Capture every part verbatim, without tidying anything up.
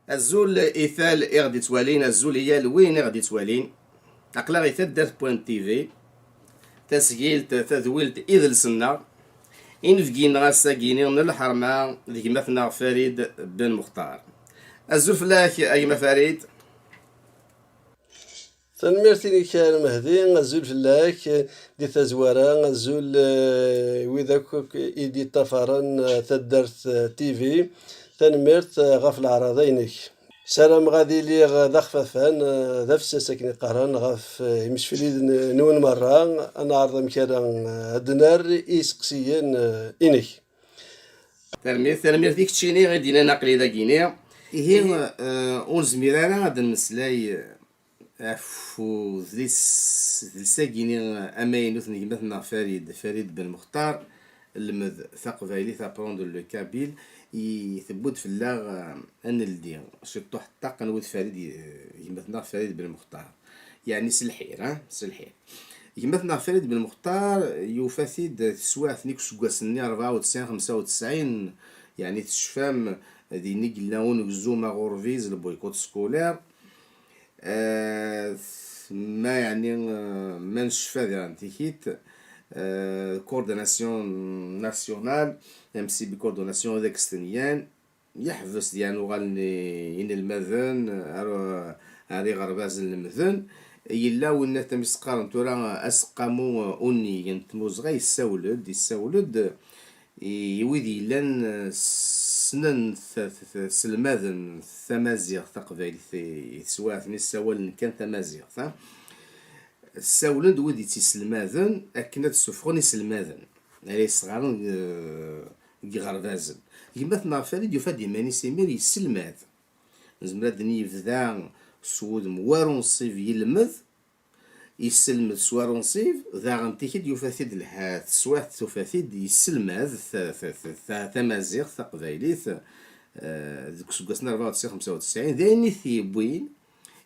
Azul i tal i ɣ-d-ittwalin, azul i yal win i ɣ-d-ittwalin. Aql-aɣ i taddart point T V, tasgilt, tadwilt, idles-nneɣ. Inebgi-nneɣ ass-agi-ni n lḥerma d gma-tneɣ Farid Ben Muxtar. Azul fell-ak, a gma Farid. Tanemmirt-inek a Mehdi, azul fell-ak di tazwara, azul eh, i wid akk i d-iṭṭafaren eh, taddart eh, T V. Tanemmirt eh, ɣef leɛraḍa-inek. Sarameɣ ad iliɣ d axfafan, eh, d afessas akken i qqaren, ɣef eh, imecfliden-nwen merra. Ad neɛreḍ amek ara eh, ad d-nerr i iseqsiyen eh, inek. Tanemmirt, tanemmirt i keččini i d-yennan aql-i dagini. Ihi, eh, ur nezmir ara ad nmeslay ɣef udlis, udlis-agi-ni amaynut n gma-tneɣ Farid, Farid Ben Muxtar, lmed taqbaylit, apprendre le kabyle, i tewwi-d fell-aɣ, eh, ad neldi ciṭṭuḥ ṭṭaq n wid Farid, eh, gma-tneɣ Farid Ben Muxtar. Yeɛni s lḥir, ha? S lḥir. Gma-tneɣ Farid Ben Muxtar yufa-t-id teswiɛt-nni deg useggas-nni rebɛa u tesɛin xemsa u tesɛin, yeɛni tecfam din i yella unegzum aɣurbiz, le boycott scolaire. Eh, ma yeɛni, eh, ma necfa diɣen tikit, eh, coordination nationale, M C B coordination ad ak-stenyan, yeḥbes diɣen uɣalen i-, inelmaden ar, ar iɣerbazen lemden. Yella winna tam i s-qqaren tura aseqqamu unnig n tmuzɣa, yessawel-d, yessawel-d i wid yellan, eh, ssnen t-, t-, t-, selmaden tamaziɣt taqbaylit i, i teswiɛt-nni ssawalen kan tamaziɣt, ha? Ssawlen-d wid i tt-iselmaden akken ad d-ssufɣen iselmaden ara yesɣaren deg, deg iɣerbazen. Gma-tneɣ Farid yufa-d iman-is imir yesselmad. Nezmer ad d-nini yebda s wudem war unṣib yelmed, yesselmed s war unṣib, daɣen tikid yufa-t-id lḥa-, teswiɛt tufa-t-id yesselmad ta-, ta-, ta-, ta-, tamaziɣt, taqbaylit, eh, deg useggas n rebɛa u tesɛin xemsa u tesɛin, d ayen i t-yewwin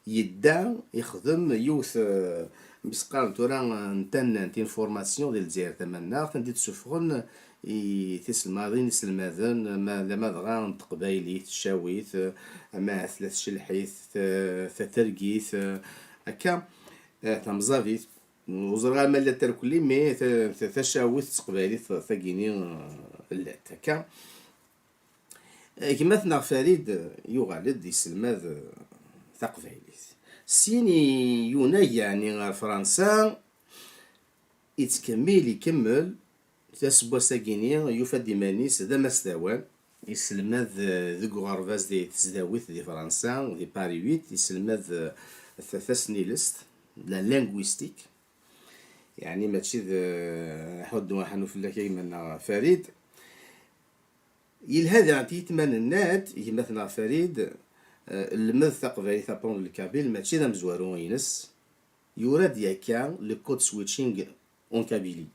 yedda ixdem yiwet, eh, mi s-qqaren tura, eh, n tannant, une formation di Lezzayer Tamannaɣt, anda i d-ssufɣen i tiselmaḍin, iselmaden, ama, ama dɣa n teqbaylit, ccawit, eh, ama ahat la tcelḥit, ta-, tatergit, eh, akka, eh, tamẓabit. Ur ẓriɣ ama la terkelli, mais ta-, ta-, tacawit d teqbaylit tagini, eh, llant akka. Gma-tneɣ Farid yuɣal-d yesselmad taqbaylit. Syin yunag yeɛni ar Fransa, ittkemmil, ikemmel, taseggas-agi-ni yufa-d iman-is d amasdawan, yesselmad deg uɣerbaz di tesdawit di Fransa, di Paris huit, yesselmad ta-, tasnilest, la linguistique, yeɛni mačči d, eh, ḥuddu aḥanu fell-ak a gma-nneɣ Farid. Yelha daɣen tiyita ma nenna-d, gma-tneɣ Farid, eh, lmed taqbaylit, apprendre le kabyle, mačči d amezwaru-ines. Yura-d yakka le code switching en Kabylie.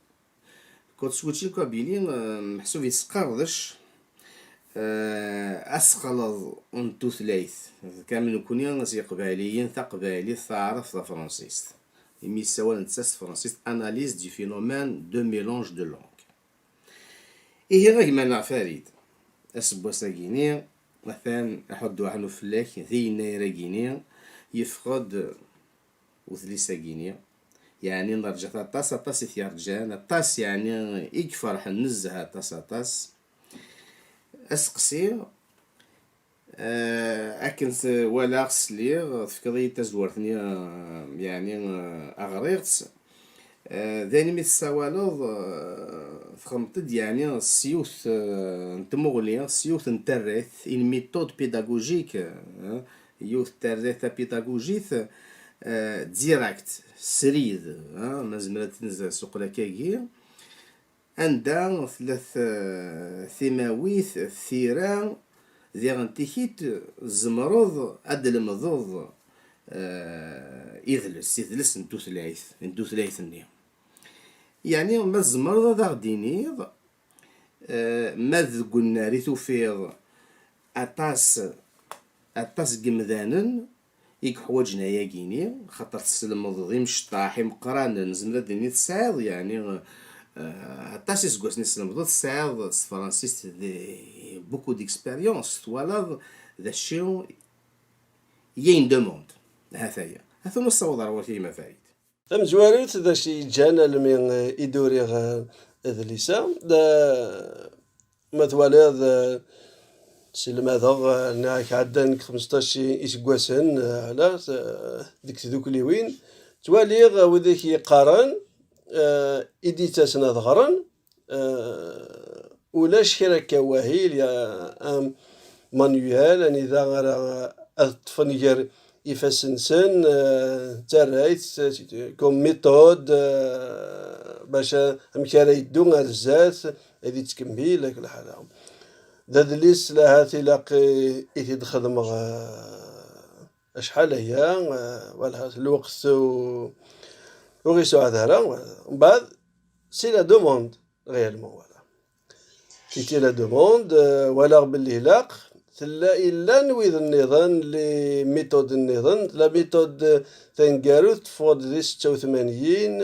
Le code switching en Kabylie, eh, meḥsub yesqerdec, eh, asexleḍ n tutlayt. Kamel nekkni s Iqbayliyen, taqbaylit, taɛrabt, tafransist. Imi yessawal netta s tefransist, analyse du phénomène de mélange de langues. Ihi a gma-nneɣ Farid, aseggas-agi-ni, atan aḥuddu aḥnu fell-ak, di yennayer-agi-ni, yeffeɣ-d udlis-agi-ni. Yeɛni nerǧa-t aṭas, aṭas i t-yerǧan, aṭas yeɛni i iferḥen nezzeh, aṭas, aṭas. Aseqsi, Eh, akken s-, walaɣ, sliɣ, tefkiḍ-iyi-d tazwart-nni, eh, yeɛni, eh, ɣriɣ-tt. Eh, d ayen mi tessawaleḍ, eh, txedmeḍ-d yeɛni s yiwet, eh, n tmuɣli, s yiwet n tarrayt, une méthode pédagogique, eh, yiwet n tarrayt tapidagujit, eh, direct, srid, eh, ma nezmer ad t-nzersuqel akkagi. Anda tella t-, timawit, tira, diɣen tikit tzemreḍ ad d-lemdeḍ, eh, idles, idles n tutlayt, n tutlayt-nni. Yeɛni, ma tzemreḍ ad aɣ-d-tiniḍ, eh, ma deg unnar i tufiḍ aṭas, aṭas n yimdanen i yeḥwaǧen ayagi-ni, xaṭer teslemdeḍ imecṭaḥ imeqqranen, nezmer ad d-nini tesɛiḍ, yeɛni, eh, aṭas iseggasen i teslemdeḍ, tesɛiḍ s tefransist d, beaucoup d'expérience, twalaḍ d acu Il y a une demande. Ha-t-aya. Ha-t-a nessaweḍ ar ɣur-k a gma Farid. Tamezwarut, d acu yeǧǧan almi, eh, i d-uriɣ, eh, adlis-a? Da, ma twaliḍ, eh, selmadeɣ, eh, nniɣ-ak ɛeddan deg xmesṭac i-, iseggasen, eh, ala, eh, deg tdukliwin. Ttwaliɣ, eh, widak yeqqaren, eh, i d-yettasen ad ɣren, eh, ulac kra akka wahil, ya, am, manuel, anida ara ad ṭṭfen gar ifassen-nsen, eh, d tarrayt, eh, comme méthode, eh, bac a-, amek ara yeddu ar zdat, ad yettkemmil, ak lḥala. D adlis lahat ilaq i, i t-id-xedmeɣ, eh, acḥal aya, eh, wala lweqt u-, ur ɣ-isuɛed ara. Mbeɛd, c'est la demande, réellement, voilà. C'était la demande, euh, walaɣ belli ilaq, tella, illan wid nniḍen, les méthodes nniḍen. La méthode taneggarut teffeɣ-d di setta u tmanyin,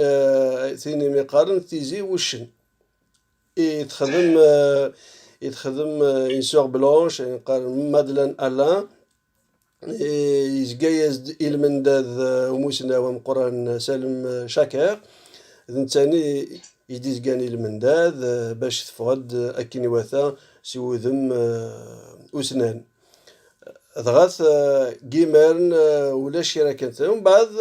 euh, tin imi qqaren tizi wuccen. I texdem, euh, i texdem, euh, une sœur blanche, i qqaren Madeleine Alain, yezga-yas-d i lmendad, eh, umusnaw ameqqran Salem, eh, Chaker, d netta-nni i d-izgan i lmendad, eh, bac teffeɣ-d, eh, akken iwata si wudem, eh, usnan. Dɣa, eh, gimern, eh, ulac kra kan. Mbeɛd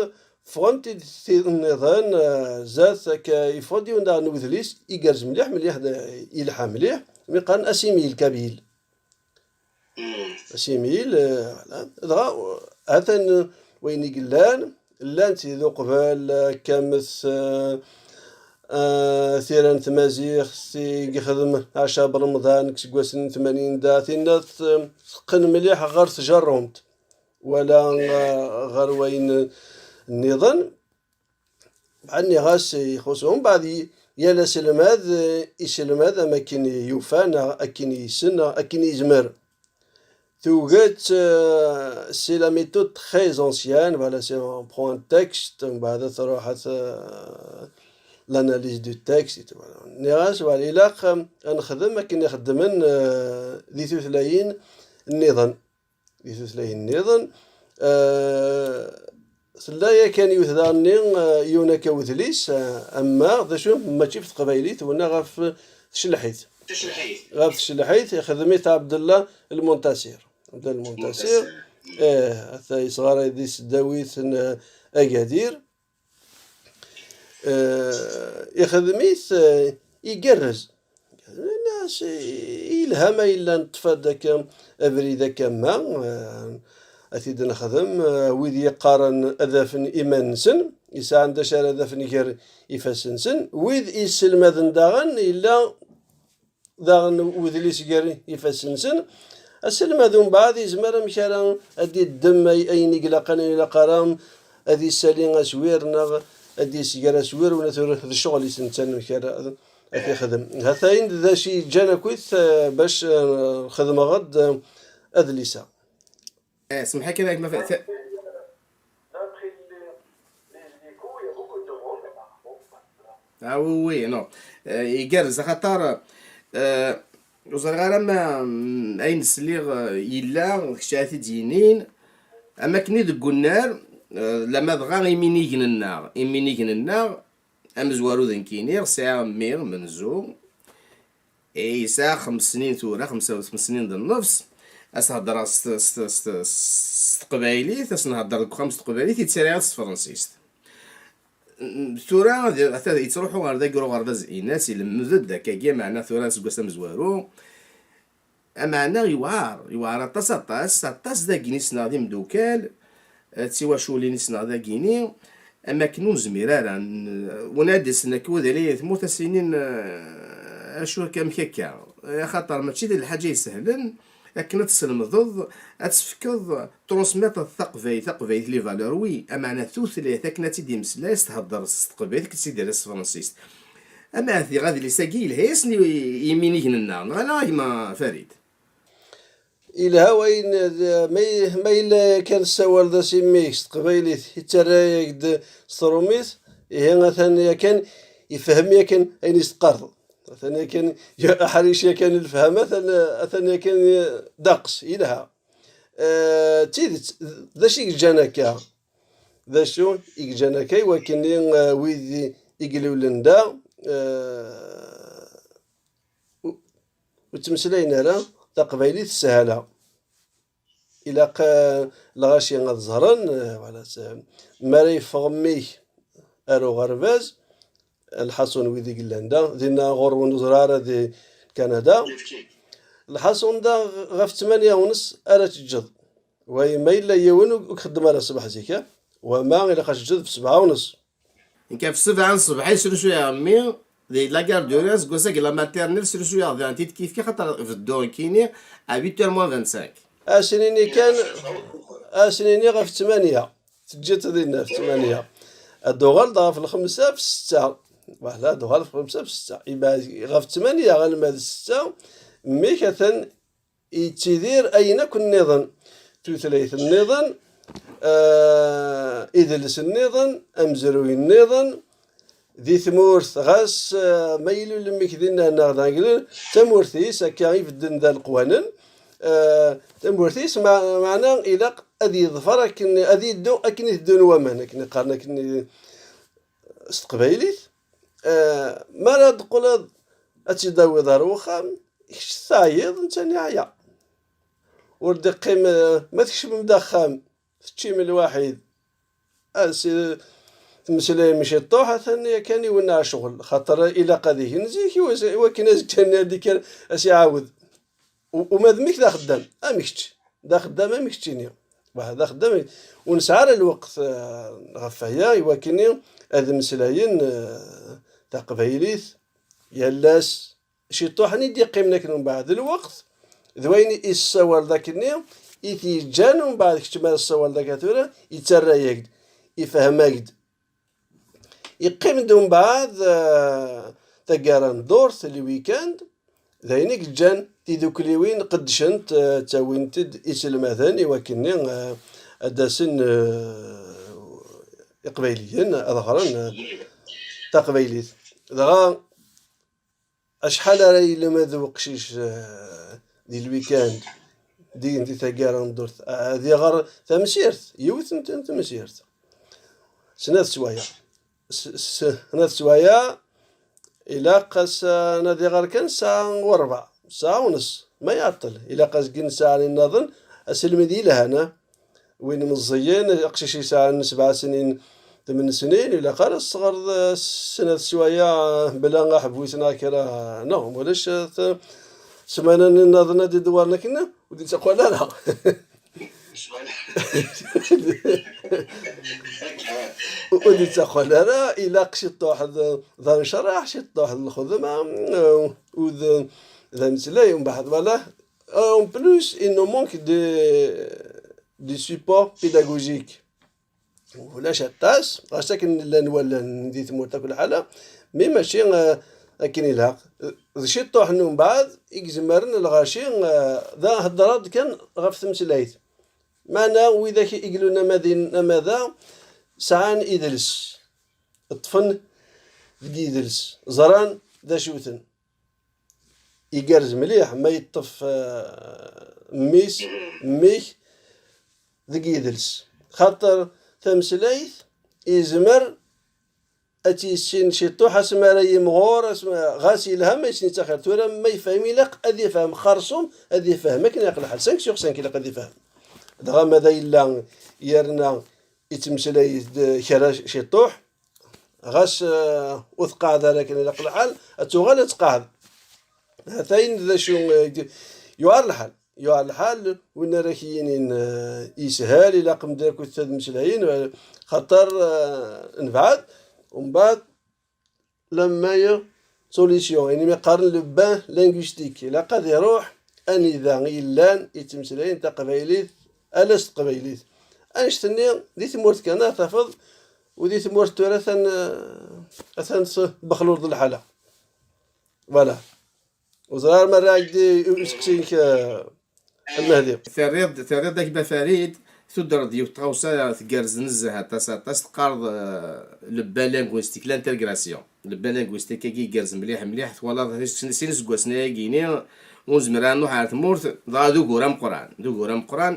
ffɣent-id tid nniḍen, eh, zdat akka yeffeɣ-d yiwen daɣen n wedlis igerrez mliḥ, mliḥ, d, yelḥa mliḥ, mi qqaren Asimil Kabyl. Asimil, eh, voilà. Dɣa, eh, atan, eh, wayen i yellan, llant tid uqbel, eh, akka amek, eh, eh, tira n tmaziɣt i yexdem Ɛacab Remḍan deg iseggasen n tmanyin da, tinna t-, teqqen mliḥ ɣer tjerrumt, wala, eh, ɣer wayen nniḍen. Nniɣ-as ixuṣṣ, umbeɛd i-, yal aselmad, eh, iselmad am akken yufa, neɣ akken yessen, neɣ akken yezmer. Tuget, eh, c'est la méthode très ancienne, voilà, c'est, on prend un texte, umbeɛd ad truḥ ad, eh, l'analyse du texte, et tout, voilà. Nniɣ-as, voilà, ilaq, eh, ad nexdem akken i xeddmen, eh, di tutlayin nniḍen. Di tutlayin nniḍen. Eh, tella yakan yiwet daɣen-nni, eh, yiwen akka wedlis, eh, ama d acu, mačči ɣef teqbaylit, wenna ɣef tcelḥit. Tcelḥit. Ɣef tcelḥit, ixdem-it Ɛebdella Lmuntasir. Ɛebdella Lmuntasir. Lmuntasir. Eh, ata yesɣaray di tesdawit n, eh, Agadir. Eh, ixdem-it, eh, igerrez. Nniɣ-as, yelha ma yella neṭṭef-d akka abrid akka ma, eh, ad t-id-nexdem, eh, wid yeqqaren ad afen iman-nsen, yesɛan d acu ara d-afen gar ifassen-nsen, wid yesselmaden daɣen yella daɣen wedlis gar ifassen-nsen. Aselmad umbeɛd yezmer amek ara ad d-iddem ay-, ayen i ilaqen, ayen ilaq ara ad isali aswir neɣ ad isger aswir, wala tura d ccɣel-is netta amek ara ad, ad t-ixdem. Hatayen d acu yeǧǧan akkit, eh, bac, eh, xedmeɣ-d, eh, adlis-a. Eh, semḥ-ak ad ak-ma fa-, fa-, Ah oui, oui, non. Eh, igerrez axaṭer, eh, ur ẓriɣ ara ma, mm, ayen sliɣ, eh, yella, d kečč ara t-id-yinin, am akken i deg unnar, eh, lama dɣa iminigen-nneɣ, iminigen-nneɣ, amezwaru d nekkini, sɛiɣ mmi, menzu, Eh, yesɛa xems snin tura, xemsa u xems snin d nnefs. Ad s-heddreɣ s, s, s, s, s teqbaylit, ad s-nhedder deg uxxam s teqbaylit, yettarra-yaɣ s tefransist. N-, tura, d-, ata yettruḥu ɣer dagi ɣer uɣerbaz-ines, ilemmed-d akkagi, meɛna tura aseggas amezwaru. Ameɛna yewɛer, yewɛer aṭas, aṭas, aṭas dagini ssneɣ d imdukal, eh, d tiwaculin i ssneɣ dagini, am akken ur nezmir ara, n-, win ad d-yasen akka wadali tmurt ad s-inin, eh, acu akka, amek akka? Axaṭer mačči d lḥaǧa isehlen akken ad teslemdeḍ, ad tefkeḍ, transmettre taqbaylit, taqbaylit, les valeurs, oui, ameɛna tutlayt akken ad tt-id-imeslay, s-thedder s teqbaylit, akken tt-id-irra s tefransist. Ameɛna diɣ adlis-agi yelha-yasen i, i yiminigen-nneɣ, neɣ ala a gma Farid? Yelha wayen, d-, ma y-, ma yella yakan tessawaleḍ-as i mmi-k s teqbaylit, yettarra-yak-d s trumit, ihi atan yakan ifhem yakan ayen i s-teqqareḍ. Atan yakan y-, aḥric yakan n lefhama, atan, atan yakan ddeqs, yelha. Eh, d tidet, d acu i yeǧǧan akka? D acu i yeǧǧan akka i wakken, eh, wid i ilulen da, eh, ur, ur ttmeslayen ara taqbaylit s sshala? Ilaq, eh, lɣaci ad ẓren, eh, voilà, s-, mi ara yeffeɣ mmi-k ar uɣerbaz, lḥaṣun wid i yellan da, dinna ɣur-wen ur ẓriɣ ara di Kanada. Lḥaṣun da ɣef ttmanya u ness ara teǧǧeḍ. Way ma yella yiwen ur, ur ixeddem ara ṣṣbeḥ zik, eh? Wama ilaq ad teǧǧeḍ ɣef sebɛa u ness. Nekk ɣef sebɛa n ṣṣbeḥ i srusuyeɣ mmi di la gare du Rhin, seg wass-agi la maternelle srusuyeɣ daɣen tidki-, kifkif, axaṭer bedduɣ nekkini à huit heures moins vingt-cinq. Ass-nni kan, ass-nni ɣef ttmanya. Teǧǧiḍ dinna ɣef ttmanya. Ad d-tuɣaleḍ ɣef lxemsa ɣef ssetta. Voilà, ad d-tuɣaleḍ ɣef lxemsa ɣef ssetta. Iba ɣef ttmanya alma d ssetta, mmi-k atan yettidir ayen akk nniḍen, tutlayt nniḍen, eh, idles nniḍen, amezruy nniḍen, di tmurt, ɣas, eh, ma yili ulemmi-k dinna neɣ d Anglais, tamurt-is akka i bedden da leqwanen, eh, tamurt-is, ma-, meɛna ilaq ad yeḍfer akken, ad yeddu akken i teddun waman, akken i qqaren akken i, s teqbaylit. Eh, mi ara d-teqleḍ ad tt-id-tawiḍ ar wexxam, kečč teɛyiḍ, netta yeɛya. Ur d-iqqim, eh, ma tkecmem-d axxam, teččim lwaḥid, ansi tmeslayem ciṭṭuḥ, atan yakan iwenneɛ ccɣel, xaṭer ilaq ad igen zik, i wa-, i wakken azekka-nni ad d-ikker, ad s-iɛawed. U-, uma d mmi-k d axeddam am kečč, d axeddam am keččini. Wah, d axeddam, ur nesɛi ara lweqt, eh, ɣef waya, i wakken ad mmeslayen, eh, taqbaylit yal ass. Ciṭṭuḥ-nni i d-yeqqimen akken mbeɛd lweqt, d wayen i tessawaleḍ akkenni i t-yeǧǧan, mbeɛd kečč mi ara tessawaleḍ akka tura, yettarra-yak-d, ifhem-ak-d. Yeqqim-d umbeɛd, eh, taggara n ddurt, lwikand, d ayen i yeǧǧan tidukliwin qeddcent, eh, ttawint-d iselmaden i wakkenni, eh, ad d-asen, eh, Iqbayliyen ad ɣren, eh, taqbaylit. Dɣa acḥal ara yelmed uqcic, eh, di lwikand, di, di taggara n ddurt, ad iɣer tamsirt, yiwet n, n temsirt. Snat swayeɛ. S-, s-, snat swayeɛ, ilaq as, ad iɣer kan ssaɛa u ṛebɛ, ssaɛa u ness, ma iɛeṭṭel. Ilaq azgen ssaɛa nniḍen, aselmed yelhan, ah. Win meẓẓiyen, aqcic yesɛan sebɛa snin, tmen snin, ilaq ara tesɣerḍ, eh, snat swayeɛ, eh, bla aḥbus neɣ kra, neɣ ulac, eh, t-, ssmana nniḍen ad d-idewwren akken, ur d-ittaqqal ara. Ur d-ittaqqal ara, ilaq ciṭṭuḥ d, d anecraḥ, ciṭṭuḥ d lxedma, eh, u d, d ameslay, mbeɛd, voilà. Euh, en plus, il nous manque des, des supports pédagogiques. Ulac aṭas, ɣas akken llan wallen di tmurt akk lḥala, mi mačči, eh, akken ilaq. D ciṭṭuḥ n umbeɛd i izemren lɣaci, eh, da heddreɣ-d kan ɣef tmeslayt. Meɛna widak i ilun ama din ama da, sɛan idles. Ṭṭfen deg idles, ẓran d acu-ten. Igerrez mliḥ ma yeṭṭef, eh, mmi-s, mmi-k deg yidles. Xaṭer tameslayt yezmer ad tt-yissin ciṭṭuḥ asmi ara yimɣur, asmi, ɣas yelha ma yessen-itt axir. Tura ma yefhem ilaq ad yefhem xerṣum, ad yefhem akken ilaq lḥal. Cinq sur cinq ilaq ad yefhem. Dɣa ma da yella yerna yettmeslay-d kra ciṭṭuḥ, ɣas, eh, ur tqeɛɛed ara akken ilaq lḥal, ad tuɣal ad tqeɛɛed. Hatayen d acu, eh, yuɛer lḥal. Yuɛer lḥal, win ara k-yinin, eh, yeshel, ilaq medden akk ad meslayen, eh, xaṭer, eh, nebɛed, umbeɛd, la meilleure solution, ayen mi qqaren le bain linguistique, ilaq ad iruḥ anida i llan yettmeslayen taqbaylit, ala s teqbaylit. Annect-nni di tmurt kan ara tafeḍ, u di tmurt tura atan, eh, atan s-, bexlul d lḥala. Voilà. Ur ẓriɣ ara ma rriɣ-ak-d i, i useqsi-inek, eh, a Mehdi. Terriḍ-d, terriḍ-d a gma Farid, tudreḍ-d yiwet tɣawsa tgerrez nezzeh aṭas, aṭas, teqqareḍ, eh, le bain linguistique, l'intégration. Le bain linguistique-agi igerrez mliḥ, mliḥ, twalaḍ sin, sin iseggasen ayagi-ni, ur nezmir ara nruḥ ar tmurt, dɣa d ugur ameqqran, d ugur ameqqran.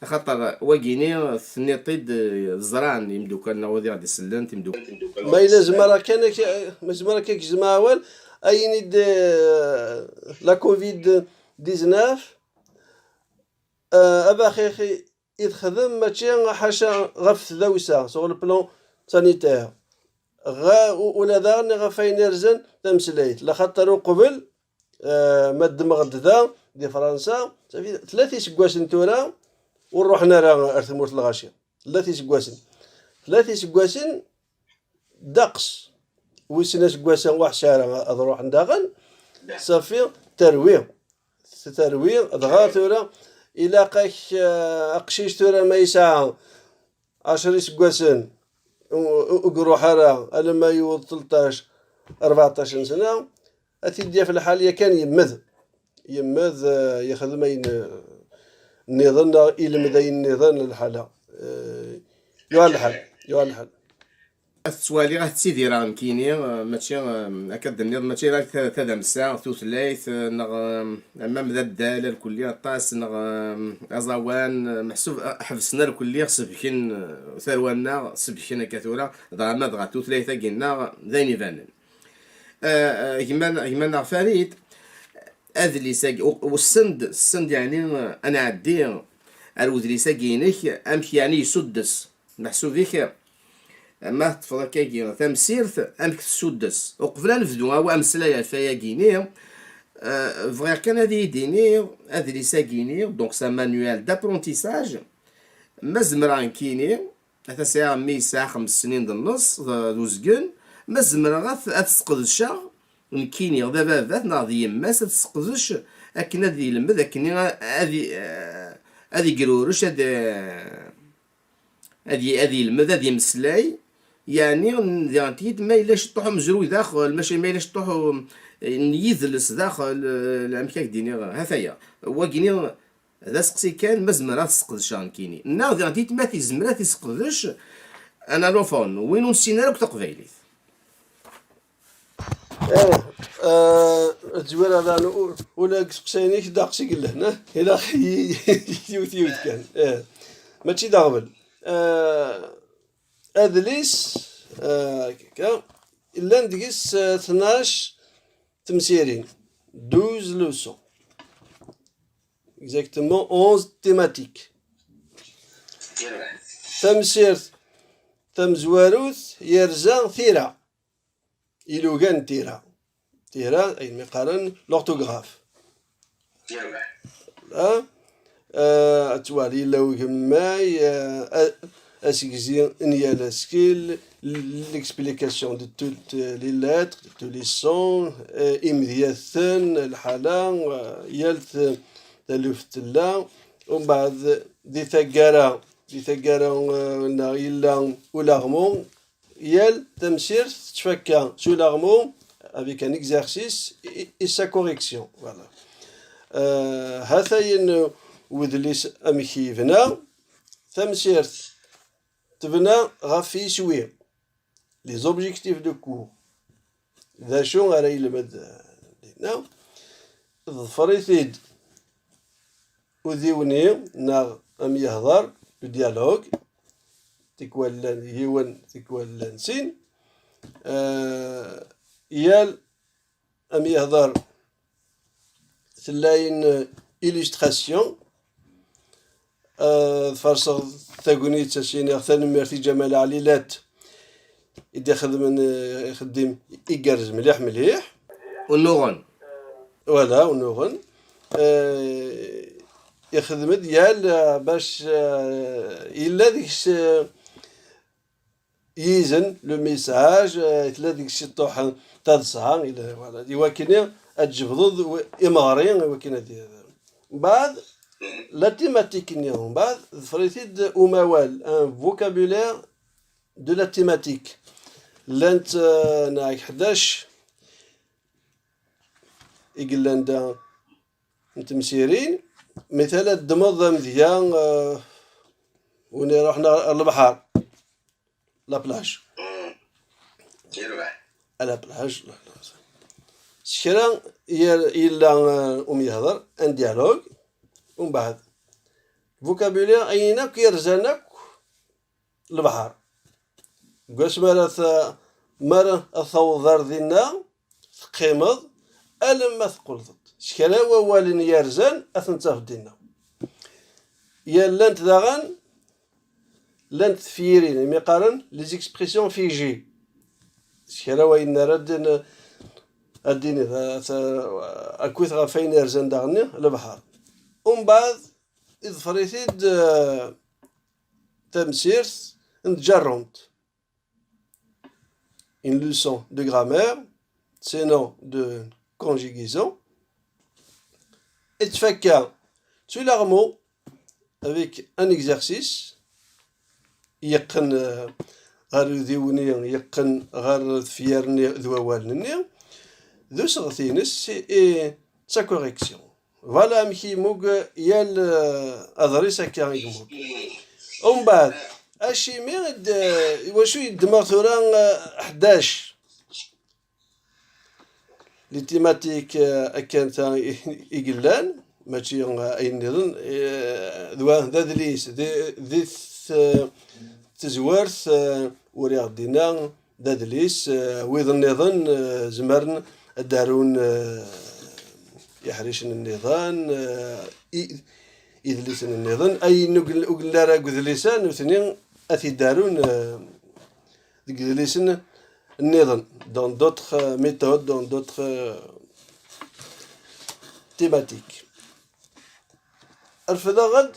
Axaṭer wagini tenniḍ-t-id, eh, ẓran imeddukal-nneɣ wid i ɣ-d-isellen, timeddukal. Ma yella zemreɣ kan ak-, ma zemreɣ kan ak-gezmeɣ awal, ayen i d, eh, la covid dix-neuf, eh, abaxix i, i texdem mačči ḥaca ɣef tdawsa, sur le plan sanitaire. Ɣa-, u-, ula daɣen ɣef ayen irzan tameslayt, laxaṭer uqbel, eh, ma ddmeɣ-d da, di Fransa, safi tlata iseggasen tura, ur ruḥen ara ar tmurt n lɣaci. Tlata iseggasen. Tlata iseggasen, ddeqs. Wissen aseggas-a waḥc ara ad ruḥen daɣen, safi terwi. Terwi, dɣa tura, ilaq-ak, eh, aqcic tura ma yesɛa ɛecra iseggasen, u-, u-, ur iruḥ ara alamma yewweḍ tleṭṭac, rbeɛṭac n sna, ad t-id-yaf lḥal yakan yemmed. Yemmed, eh, yexdem ayen, eh, nniḍen, neɣ ilmed ayen nniḍen, lḥala. Eh, yuɛer lḥal, yuɛer lḥal. Ad tettwaliɣ, ad ttidireɣ nekkini, eh, mačči, eh, akka d-tenniḍ, mačči ala ta-, tadamsa, tutlayt, eh, neɣ, eh, amam d addal, arkelli aṭas, neɣ, eh, aẓawan, eh, meḥsub, eh, ḥebsen arkelli, sebken, eh, tarwa-nneɣ, sebken akka tura, dɣa ma dɣa tutlayt-agi-nneɣ d ayen ibanen. Eh, eh, gma, gma-nneɣ Farid, adlis-agi, u-, u-, ssend, ssend, yeɛni, eh, ad nɛeddi ar wedlis-agi-inek, amek yeɛni yessuddes, meḥsub-ik, eh, ma teṭṭfeḍ akkagi tamsirt, amek tessuddes? Uqbel ad nebdu awa-, ameslay ɣef wayagi-ni, eh, bɣiɣ kan ad iyi-d-iniḍ, adlis-agi-ni, donc c'est un manuel d'apprentissage, ma zemreɣ nekkini, ata sɛiɣ mmi yesɛa xems snin d nneṣ, d, d uzgen, ma zemreɣ ad, ad t-sqedceɣ, nekkini, d ababat neɣ d yemma-s, ad t-sqedec akken ad yelmed, akken ad i-, ad igrurej, ad, ad i-, ad yelmed, ad imeslay, yeɛni, diɣen tiyit ma yella ciṭṭuḥ umezruy daxel, maca ma yella ciṭṭuḥ u-, n yidles daxel, eh, amek ad k-d-iniɣ, hataya, wagini, d aseqsi kan, ma zemreɣ ad t-sqedceɣ nekkini. Neɣ diɣen tiyit ma tizmer ad t-isqedec, analofon, win ur nessin ara akk taqbaylit. Eh, eh, ad zwir adan u-, ula deg iseqsayen-ik ddeqs i yellan, eh? Ilaq yiwet, yiwet kan. Eh, mačči d aɣbel. Eh, adlis, eh, akka, llan deg-s, eh, tnac temsirin, douze leçons. Exactement onze thématiques. Tamsirt tamezwarut yerza tira. Ilugan n tira. Tira, ayen mi qqaren l'orthographe. Voilà. Euh, ad twali yella ugemmay, euh, a-, asegzi n yal askel, l-, l'explication de toutes les lettres, de tous les sons, euh, imedyaten, lḥala, euh, yal t-, taluft tella. Umbeɛd, di taggara, di taggara, euh, neɣ yella ulaɣmu, yal tamsirt tettfakka s ulaɣmu, avec un exercice et, et sa correction. Voilà. Euh, hatayen wedlis amek yebna. Tamsirt tebna ɣef yiswi, les objectifs de cours. D acu ara yelmed, euh, dinna? Ḍfer-it-id udiwni neɣ amyehḍer, le dialogue, tikwal llan yiwen, tikwal llan sin. Euh, yal amyehḍer tella une illustration. Euh, ad farseɣ tagnit, ad s-iniɣ tanemmirt i Ǧamal Ɛlilat i d-ixedmen, eh, ixeddim igerrez mliḥ, mliḥ. Unuɣen. Voilà, unuɣen. Eh, ixdem-d yal, eh, bac, eh, yella deg-s, eh, yizen, le message, eh, tella deg-s ciṭuḥ taḍsa, yella, voilà, i wakken ad tjebdeḍ w-, imeɣri, i wakken ad y-, mbeɛd, la thématique-nni, mbeɛd, ḍfer-it-id umawal, un vocabulaire de la thématique. Llant, eh, neɣ ḥdac i yellan da n temsirin, mital ad ddmeḍ amedya, eh, win iruḥen ar lebḥer, la plage. Mm. Yerbeḥ. À la plage, la, la. S kra yer-, yella, eh, umyehḍer, un dialogue, umbeɛd Vocabulaire, ayen akk yerzan akk lebḥer. Deg wasmi ara t-, mi ara tawḍeḍ ar dinna, teqqimeḍ alamma teqqleḍ-d. S kra n wawalen yerzan, ad ten-tafeḍ dinna. Ya llant daɣen, llant tefyirin, imi qqaren les expressions figées. S kra wayen ara d-, ad d-iniḍ, a-, a-, akkit ɣef wayen yerzan daɣen lebḥer. Umbeɛd, iḍfer-it-id, eh, tamsirt n tjerrumt. Une leçon de grammaire, sinon de conjugaison. Yettfakka, tu l'armo avec un exercice, yeqqen, eh, ɣer udiwenni, yeqqen ɣer tefyar-nni d wawalen-nni, d useɣti-ines, et sa correction. Voilà amek i yemmug yal, eh, aḍris akka i yemmug. Umbeɛd, acimi i d-, i wacu i ddmeɣ tura, eh, ḥdac? Les thématiques, eh, akka ta i, i yellan, mačči, eh, ayen nniḍen, eh, d wa, d adlis, di, di t-, tezwart, eh, uriɣ-d dinna, d adlis, eh, wid nniḍen, eh, zemren ad d-arun, eh, iḥricen nniḍen, eh, i-, idlisen nniḍen, ayen ur gel-, ur yelli ara deg udlis-a, nutni ad t-id-arun, eh, deg idlisen nniḍen, dans d'autres, euh, méthodes, dans d'autres, euh, thématiques. Refdeɣ-d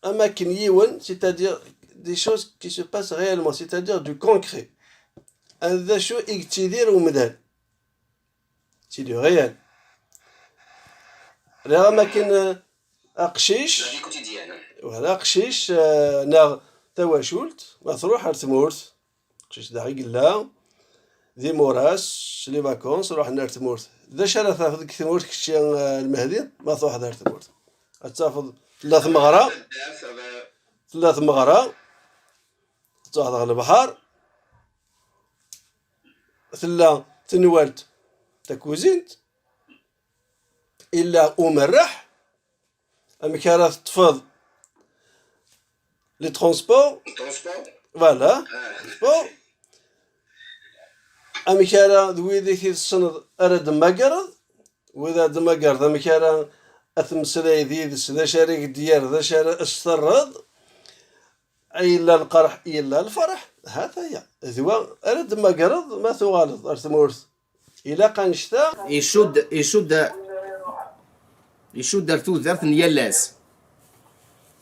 am akken yiwen, c'est-à-dire des choses qui se passent réellement, c'est-à-dire du concret. D acu i yettidir umdan. C'est du réel. Rriɣ am akken, euh, aqcic, voilà, aqcic, euh, neɣ tawacult, ma tṛuḥ ar tmurt, aqcic daɣ i yella, d imuras, les vacances, ruḥen ar tmurt. D acu ara tafeḍ deg tmurt kečči, euh, a Lmehdi, ma tṛuḥeḍ ar tmurt? Ad tafeḍ tella tmeɣra, tella tmeɣra, tettwaḥeḍ ɣer lebḥer, tella tenwalt takuzint, illa umerreḥ, amek ara teṭṭfeḍ les transports, voilà, transport, amek ara d wid i tessneḍ ara d-temmagreḍ, wid ara d-temmagreḍ, amek ara ad temmeslay d yid-s, d acu ara k-d-yerr, d acu ara as-terreḍ, yella lqerḥ, yella lferḥ, ha-t-aya. D wa ara d-temmagreḍ ma tuɣaleḍ ar tmurt. Ilaq annect-a. Icudd, icudd, icudd ar tudert n yal ass.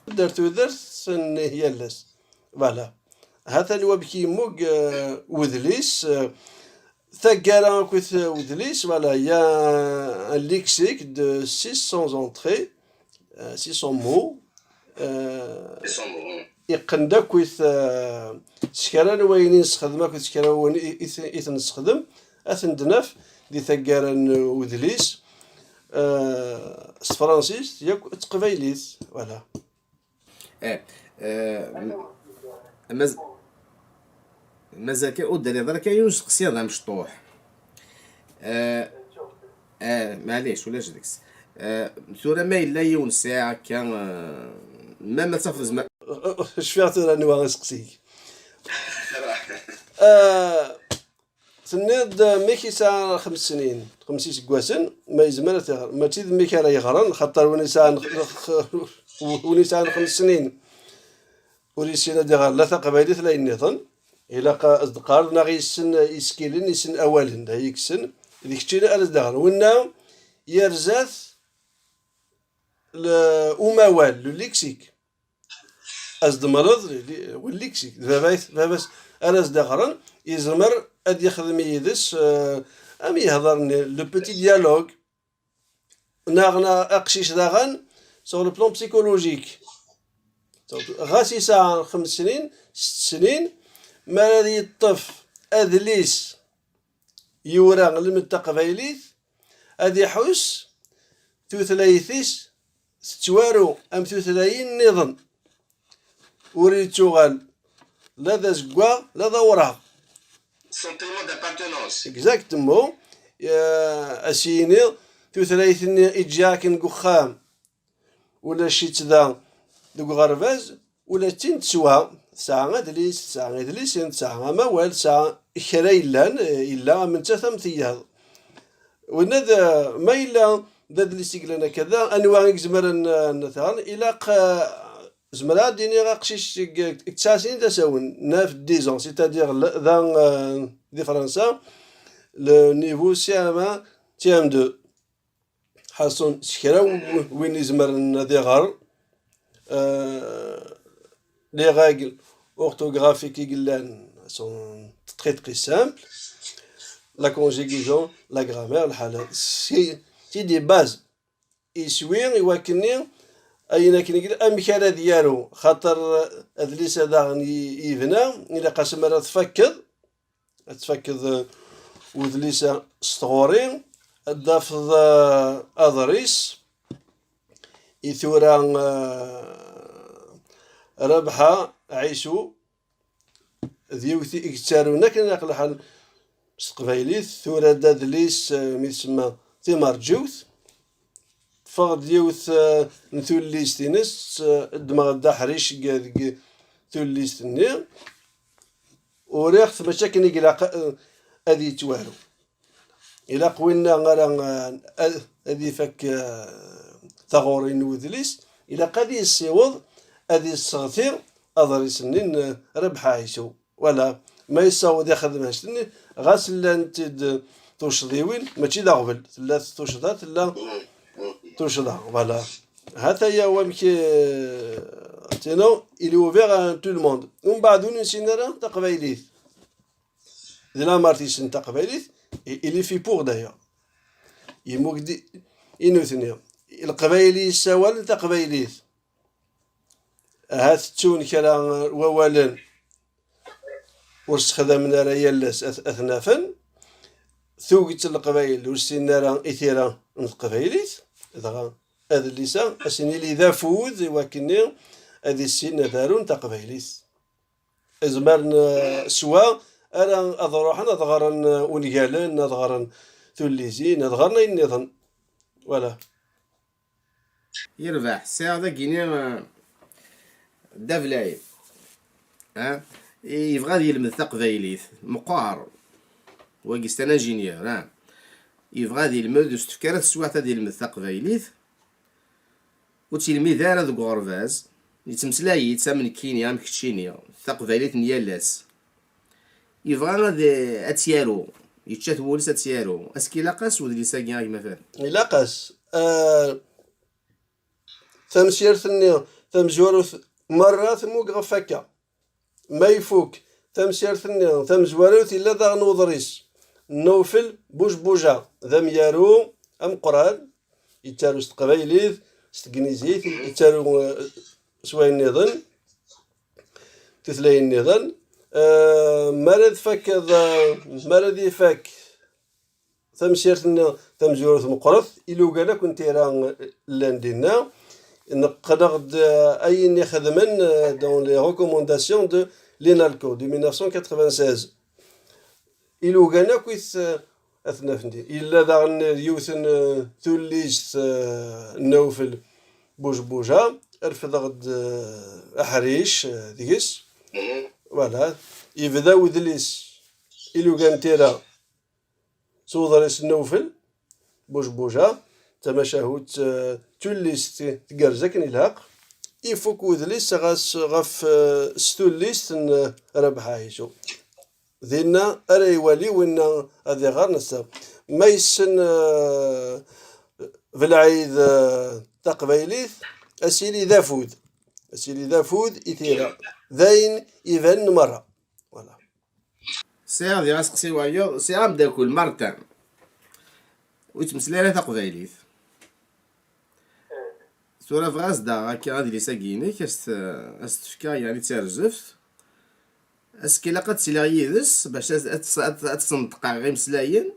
Icudd ar tudert n yal ass. Voilà. Ha-t-an wamek yemmug, euh, udlis, euh, taggara akkit udlis, voilà, il y a un lexique de six cents entrées, euh, six cents mots, euh, six cents mots, hmm. Iqqen-d akkit, euh, s kra n wayen i nessexdem akkit s kra n wayen i, i, i t-nessexdem, ad ten-d-naf di taggara n udlis, euh, s tefransist, yakk d teqbaylit, voilà. Eh, eh, m-, maz-, mazal kan ur d-terriḍ ara kan yiwen usteqsi d amecṭuḥ. Eh, eh, maɛlic, ulac deg-s. Eh, tura ma yella yiwen sɛiɣ akka, eh, ma, ma tafeḍ zma- Cfiɣ tura anwa iseqsi-k. Eh, Tenniḍ-d, eh, mmi-k yesɛa xems snin, xems iseggasen, ma yezmer ad t-iɣer. Mačči d mmi-k ara yeɣren, xaṭer win yesɛan, win yesɛan xems snin ur yessin ad iɣer la taqbaylit la yenniḍen. Ilaq ad s-d-qqareḍ neɣ yessen isekkilen, yessen awalen, d ay yessen, d keččini ara s-d-iɣer. Winna yerza-t le-, umawal, le lexique. Ad s-d-temleḍ, li-, win lexique, d baba-s, baba-s ara s-d-iɣren, yezmer ad yexdem yid-s, euh, am yehḍer-nni, le petit dialogue, neɣ, neɣ aqcic daɣen, sur le plan psychologique. Ɣas yesɛa xems snin, sett snin, mi ara yeṭṭef adlis yura lmed taqbaylit, ad iḥuss tutlayt-is tettwaru am tutlayin nniḍen. Ur yettuɣal la d azeggaɣ, la d awraɣ. Sentiment d'appartenance. Exactement. Eh, a s-yini tutlayt-nni i ǧǧiɣ akken deg uxxam, ulac-itt da, deg uɣerbaz, ula d tin teswa, tesɛa adlis, tesɛa idlisen, tesɛa amawal, tesɛa kra yellan, eh, yella am nettat am tiyaḍ. Winna d, ma yella d adlis i yellan akka da, anwa i izemren, eh, ad t-ɣren? Ilaq, eh, zemreɣ ad d-iniɣ aqcic deg, deg tesɛa snin d asawen, neuf, dix ans, c'est-à-dire le, da, eh, di Fransa, le niveau C M un, C M deux. Ḥaṣun s kra w-, win izemren ad iɣer, eh, les règles orthographiques i yellan sont très, très simples. La conjugaison, la grammaire, lḥala, c'est, c'est des bases. Iswi i wakken-nni, ayen akken i yella, amek ara d-yaru, xaṭer adlis-a daɣen i, i yebna, ilaq-as mi ara tfakkeḍ, ad tfakkeḍ, eh, udlis-a s tɣuri, ad d-tafeḍ, eh, aḍris i tura, eh, Rabaḥa Ɛisu, d yiwet i yettarun akken ilaq lḥal s teqbaylit, tura-d adlis, eh, mi tsemma Timerǧiwt, teffeɣ-d yiwet, eh, n tullist-ines, eh, ddmeɣ-d aḥric deg, deg tullist-nni. Uriɣ-t mačči akken i ilaq, eh, ad yettwaru. Ilaq winna ara, eh, ad, ad ifak, eh, taɣuri n udlis, ilaq ad yessiweḍ ad yesseɣti aḍris-nni n, eh, Rabaḥa Ɛisu. Wala, ma yessaweḍ ixdem annect-nni, ɣas llant-id tuccḍiwin, mačči d aɣbel. Tella tuccḍa, tella tuccḍa. Wala. Hataya wamek, eh, tino, il est ouvert à tout le monde. Umbeɛd ur nessin ara taqbaylit. D lamart yessen taqbaylit, i, il est fait pour d'ailleurs. Yemmug-d i, i nutni. Leqbayel yessawalen taqbaylit. Ahat ttun kra n wawalen ur ssexdamen ara yal ass ad, ad ten-afen. Tuget n Leqbayel ur ssinen ara i tira n teqbaylit, dɣa adlis-a ad sen-yili d afud i wakken-nni ad issinen ad arun taqbaylit. Zemren, eh, swa ara ad ruḥen ad ɣren, eh, ungalen, ad ɣren tullizin, ad ɣren ayen nniḍen. Voilà. Yerbeḥ, sɛiɣ dagini, eh, Dda Belɛid. Ah, yebɣa ad yelmed taqbaylit. Meqqar. Wagi c'est un ingénieur, ah. Yebɣa ad yelmed, ur s-tefka ara teswiɛt ad yelmed taqbaylit. Ur tt-yelmid ara deg uɣerbaz. Yettmeslay-itt am nekkini, am keččini. Taqbaylit n yal ass. Yebɣa ad, ad tt-yaru. Yečča-t wul-is ad tt-yaru. Est-ce que ilaq-as wedlis-agi, a gma Fahd? Ilaq-as. Eh, tamsirt-nni tamezwarut merra temmug ɣef wakka. Ma ifuk tamsirt-nni tamezwarut, yella daɣen uḍris n Nawfel Bujbuja, d amyaru ameqqran, yettaru s teqbaylit, s tegnizit, yettaru, eh, s wayen nniḍen, tutlayin nniḍen. Eh, mi ara tfakeḍ, eh, mi ara d-ifak tamsirt-nni tamezwarut meqqret, ilugan akk n tira llan dinna. Neqqneɣ-d, eh, ayen i xedmen, eh, dans les recommandations de l'INALCO de mille neuf cent quatre-vingt-seize. Ilugan akk i t-, eh, ad ten-afen din. Yella daɣen yiwet n, eh, tullist, eh, n Nawfel Bujbuja, refdeɣ-d, eh, aḥric, eh, deg-s. Voilà. Yebda wedlis ilugan n tira s uḍris n Nawfel Bujbuja, tamacahut, eh, tullist tgerrez akken ilaq. Ifuk udlis ɣas ɣef, eh, s tullist n, eh, Rabaḥa Ɛisu. Dinna ara iwali winna ad iɣer netta. Ma yessen, eh, Belɛid, eh, taqbaylit, ad s-yili d afud. Ad s-yili d afud i tira. D ayen ibanen merra. Voilà. Sɛiɣ diɣ aseqsi wayeḍ, sɛiɣ ameddakel, Martin. Ur yettmeslay ara taqbaylit. Tura bɣiɣ ad s-d-aɣeɣ akka adlis-agi-inek, ad s-t-, ad s-t-fkeɣ, yeɛni d tarzeft. Est-ce que ilaq ad ttiliɣ yid-s bac ad, ad, ad, ad senṭqeɣ imeslayen?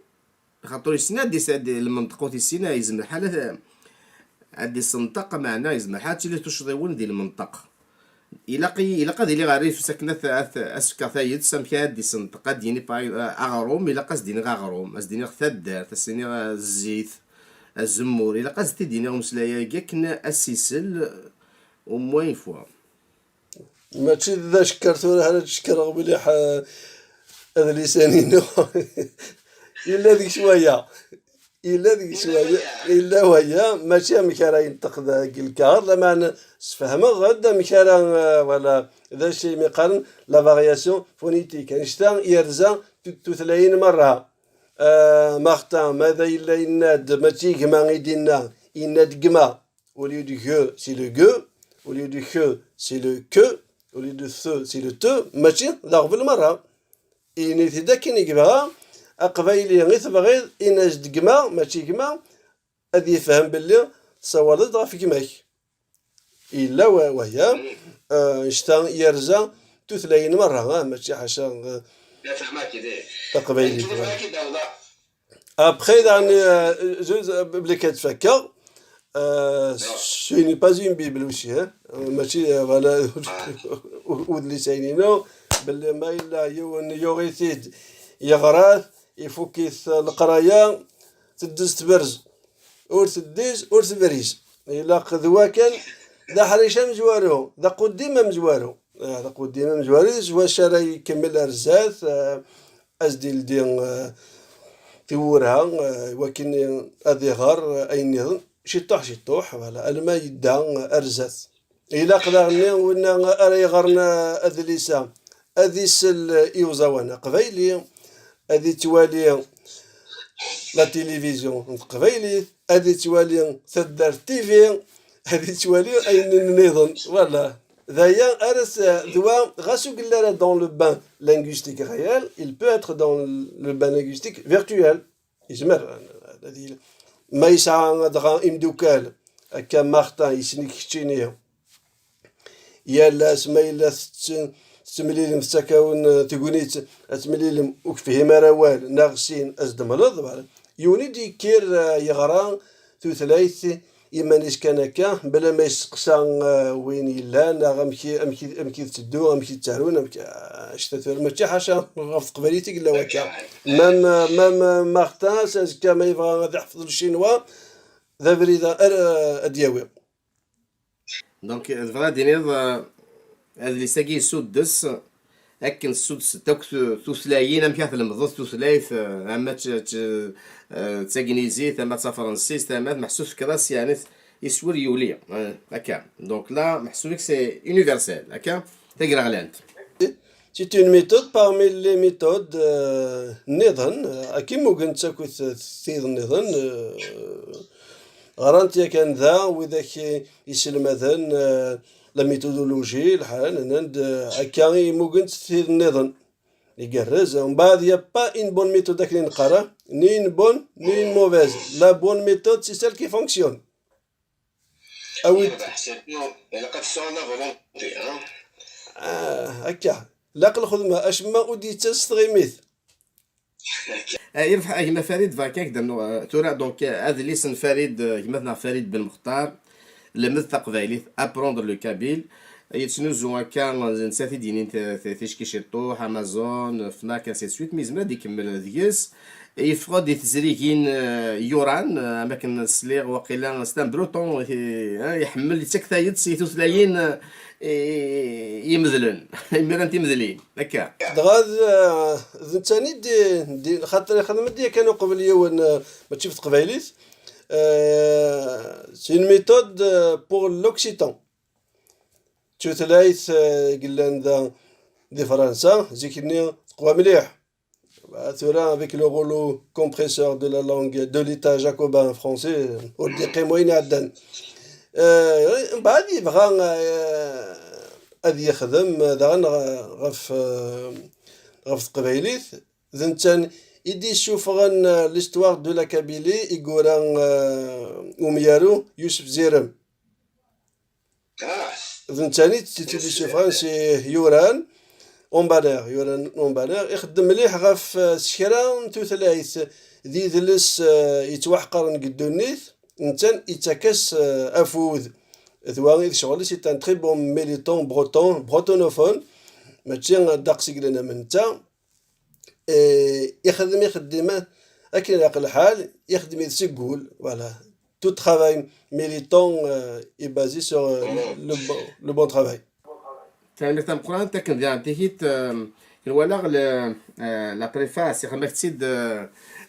Xaṭer ur yessin ad d-is-, ad d-, lmenṭeq ur t-yessin, yezmer ḥala ad, ad d-isenṭeq, meɛna yezmer ḥala ad tili tuccḍiwin di lmenṭeq. Ilaq-iyi, ilaq ad iliɣ rrif-is akken ad, ad, ad s-fkeɣ tayet, amek ara d-isenṭeq, ad d-yini, par-, aɣrum, ilaq ad s-d-iniɣ aɣrum, ad s-d-iniɣ taddart, ad s-iniɣ, eh, zzit, azemmur, ilaq ad s-t-id-iniɣ umeslay-agi akken ad s-isel, Au moins une fois. Mačči d acekker tura ara d-cekkreɣ mliḥ, eh, adlis-inu. Yella deg-s waya. Yella deg-s waya. Yella waya. Mačči amek ara yenṭeq deg lkaɣeḍ, lameɛna sfehmeɣ-d amek ara, eh, wala d acu imi qqaren la variation phonétique. Annect-a yerza tut-, tutlayin merra. Eh, Martin, ma d yella yenna-d, mačči gma i d-yenna, yenna-d gma. Au lieu de ge, c'est le ge. Au lieu de ke, c'est le ke. Au lieu de the, c'est le te. Mačči d aɣbel merra. Ini-t-id akken i yebɣa. Aqbayli i tebɣiḍ, in-as-d gma, mačči gma, ad yefhem belli tessawaleḍ-d ɣef gma-k. Yella wa- waya, eh, annect-a yerza tutlayin merra, ah, mačči ḥaca, eh, La fehmeɣ-k-id. taqbaylit. Akken i bɣiɣ ad k-id-awḍeɣ. Après, daɣen, euh, je, euh, belli ad fakkeɣ. Euh, ce n'est pas une Bible aussi, hein. Euh, mačči, euh, voilà, ur d-lisaynin-inu, belli ma yella yiwen yuɣ-it-id, yeɣra-t, ifuk-it leqraya, teddez tberz. Ur teddez, ur tebriz. Ilaq d wakan, d aḥric amezwaru, d aquddim amezwaru. Ah, d aquddim amezwaru, s wacu ara ikemmel ar zdat, ah, ad s-d-ildi, eh, tiwwura, eh, wakken ad iɣer, eh, ayen nniḍen, ciṭuḥ, ciṭuḥ, voilà, alma yedda, eh, ar zdat. Ilaq daɣen winna ara iɣren, eh, adlis-a, ad isel, eh, i uẓawan aqbayli, ad ittwali la télévision n teqbaylit, ad ittwali Taddart T V, ad ittwali ayen nniḍen, voilà. D aya ara s-, d wa, ɣas ur yelli ara dans le bain linguistique réel, il peut être dans le bain linguistique virtuel. Yezmer, ad yili. Ma yesɛa dɣa imdukal, akka Martin, yessen-ik keččini, yal ass ma yella tett-, tettemlilem, tettak-awen, eh, tegnit, ad temlilem, ur tefhim ara awal, neɣ sin, ad s-d-temleḍ, voilà. Yiwen i d-yekkir, eh, yeɣra tutlayt iman-is kan akka, bla ma yesteqsa, eh, win yellan, neɣ amek i, amek i, amek i tetteddu, amek i ttarun, amek, eh, annect-a tura, mačči ḥaca ɣef teqbaylit i yella wakka. Même, eh, même, eh, Martin, s azekka ma yebɣa ad iḥfeḍ le chinois, d abrid ara, eh, ad d-yawi. Donc, tebɣiḍ ad d-tiniḍ, euh, adlis-agi yessuddes akken ssuddset akk tu-, tutlayin, amek ara tlemdeḍ tutlayt, eh, ama d t-, t-, eh, d tagnizit, ama d tafransist, ama d meḥsub tefkiḍ-as, yeɛni, iswi ur yuli, eh, akka. Donc là, meḥsub-ik c'est universel, akka, tagreɣlant. C'est une méthode parmi les méthodes, euh, nniḍen, euh, akken mugent akked tid nniḍen, euh, ɣrant yakan da widak i- iselmaden, euh, la méthodologie, lḥal, nnan-d, euh, akka i mugent tid nniḍen. Igerrez, mbeɛd, y a pas une bonne méthode akken i neqqar, ni une bonne, ni une mauvaise. La bonne méthode, c'est celle qui fonctionne. Awi-d. Yerbeḥ, surtout, ilaq ad tesɛuḍ la volonté, hein. Ah, akka. Laq lxedma, acemma ur d-yettas s tɣimit. Ah, yerbeḥ a gma Farid, bɣiɣ kan ad k-d-rnuɣ, ah, tura, donc, ah, adlis n Farid, ah, gma-tneɣ Farid Ben Mextar, Lmed taqbaylit, Apprendre le kabyle. Yettnuzu akka, netta i d-yinin t-, t-, ticki ciṭuḥ, Amazon, Fnac, ainsi de suite, mi yezmer ad ikemmel deg-s. Yeffeɣ-d di tezrigin, eh, yuran, eh, am akken sliɣ waqila c'est un breton, eh, eh, iḥemmel, yettak tayet i tutlayin, eh, i-, imedlen, imir n timedlin, akka. Dɣa d, d netta-nni d, d, xaṭer ixdem-d yakan uqbel yiwen, eh, mačči ɣef teqbaylit. Eh, c'est une méthode, eh, pour l'occitan. D tutlayt, eh, i yellan da di Fransa, zik-nni teqwa mliḥ. Tura, avec le rouleau compresseur de la langue de l'État jacobin français, ur d-yeqqim wayen iɛeddan. Eh, mbeɛd yebɣa, eh, ad yexdem daɣen ɣef, eh, ɣef teqbaylit, d netta i d-yessufɣen, eh, l'histoire de la Kabylie i yura, eh, umyaru Yusef Zirem. Ah, D netta i d-yessufɣen si yuran Umbaner, yuran Umbaner, ixeddem mliḥ ɣef, eh, s kra n tutlayt d yidles, eh, yettwaḥqaren deg ddunit, netta yettak-as, eh, afud. D wa i d ccɣel-is, c'est un très bon militant breton, bretonnophone, mačči ddeqs i yellan am netta. Eh, ixdem ixeddim akken ilaq lḥal, ixdem-it seg wul, voilà. tout travail militant, euh, est basé sur, euh, le, bon, le bon travail. Tanemmirt tameqqrant. Akken diɣen tikit, euh, nwalaɣ le, euh, la préface, ixdem-ak-tt-id, euh,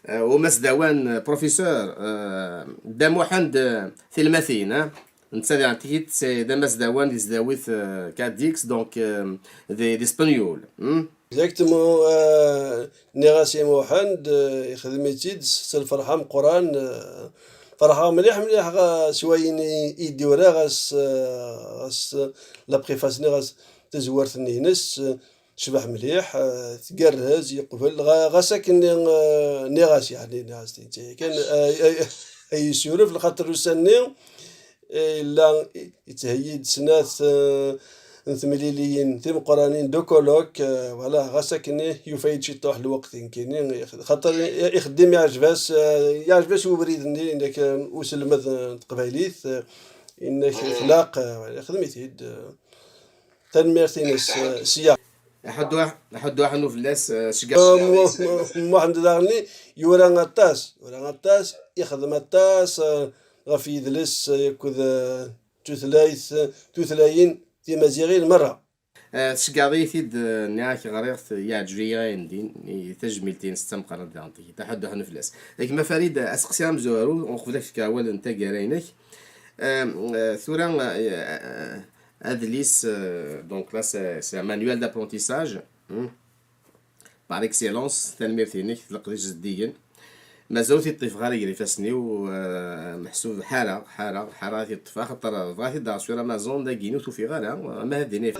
euh, umasdawan, euh, professeur, euh, Dda Muḥend, euh, Tilmatin, hein? Netta diɣen tikit, c'est d amasdawan di tesdawit, euh, Cadix, donc, euh, di, di Spenyul, hmm? Exactement, euh, nniɣ-as i Muḥend, euh, ixdem-itt-id s, s lferḥ ameqqran, euh, ferḥeɣ mliḥ, mliḥ ɣas wayen i, i d-yura, ɣas, euh, ɣas, euh, la préface-nni, ɣas tazwart-nni-ines, euh, tecbeḥ mliḥ, euh, tgerrez, yeqbel, ɣa-, ɣas akken, euh, nniɣ-as, yeɛni, nniɣ-as, kan, euh, ay, ay, ay yessuref, lxaṭer ussan-nni, eh, yella yettheyyi-d snat, eh, n temliliyin timeqqranin, deux colloques, eh, voilà, ɣas akken yufa-yi-d ciṭuḥ lweqt nekkini, xaṭer ixeddim yeɛjeb-as, eh, yeɛjeb-as ubrid-nni, nekk, eh, uselmed n teqbaylit, eh, inek tlaq, eh, voilà, ixdem-it-id, eh, tanemmirt-ines, eh, sya. Aḥuddu, aḥuddu aḥnu fell-as, eh, cegga. Eh, Mu-, Mu-, Muḥend daɣen yura aṭas, yura aṭas, ixdem aṭas, eh, ɣef yidles, eh, akked, eh, tutlayt, eh, tutlayin timaziɣin merra. Eh, tceggeḍ-iyi-t-id, eh, nniɣ-ak ɣriɣ-t, yeɛǧeb-iyi ayendin, i tajmilt-ines d tameqqrant daɣen tigi. Aḥuddu aḥnu fell-as. A gma Farid, aseqsi amezwaru, uqbel ad k-fkeɣ awal n taggara-inek. Eh, eh, tura, eh, eh, adlis, eh, donc là, c'est, c'est un manuel d'apprentissage, hmm, par excellence, tanemmirt-inek, d leqdic zeddigen. Mazal ur t-id-ṭṭifeɣ ara gar ifassen-iw, eh, meḥsub ḥareɣ, ḥareɣ, ḥareɣ ad t-id-ṭṭfeɣ, axaṭer bɣiɣ ad t-id-aɣeɣ s wira mazun dagi ur t-ufiɣ ara, ama ad d-iniɣ.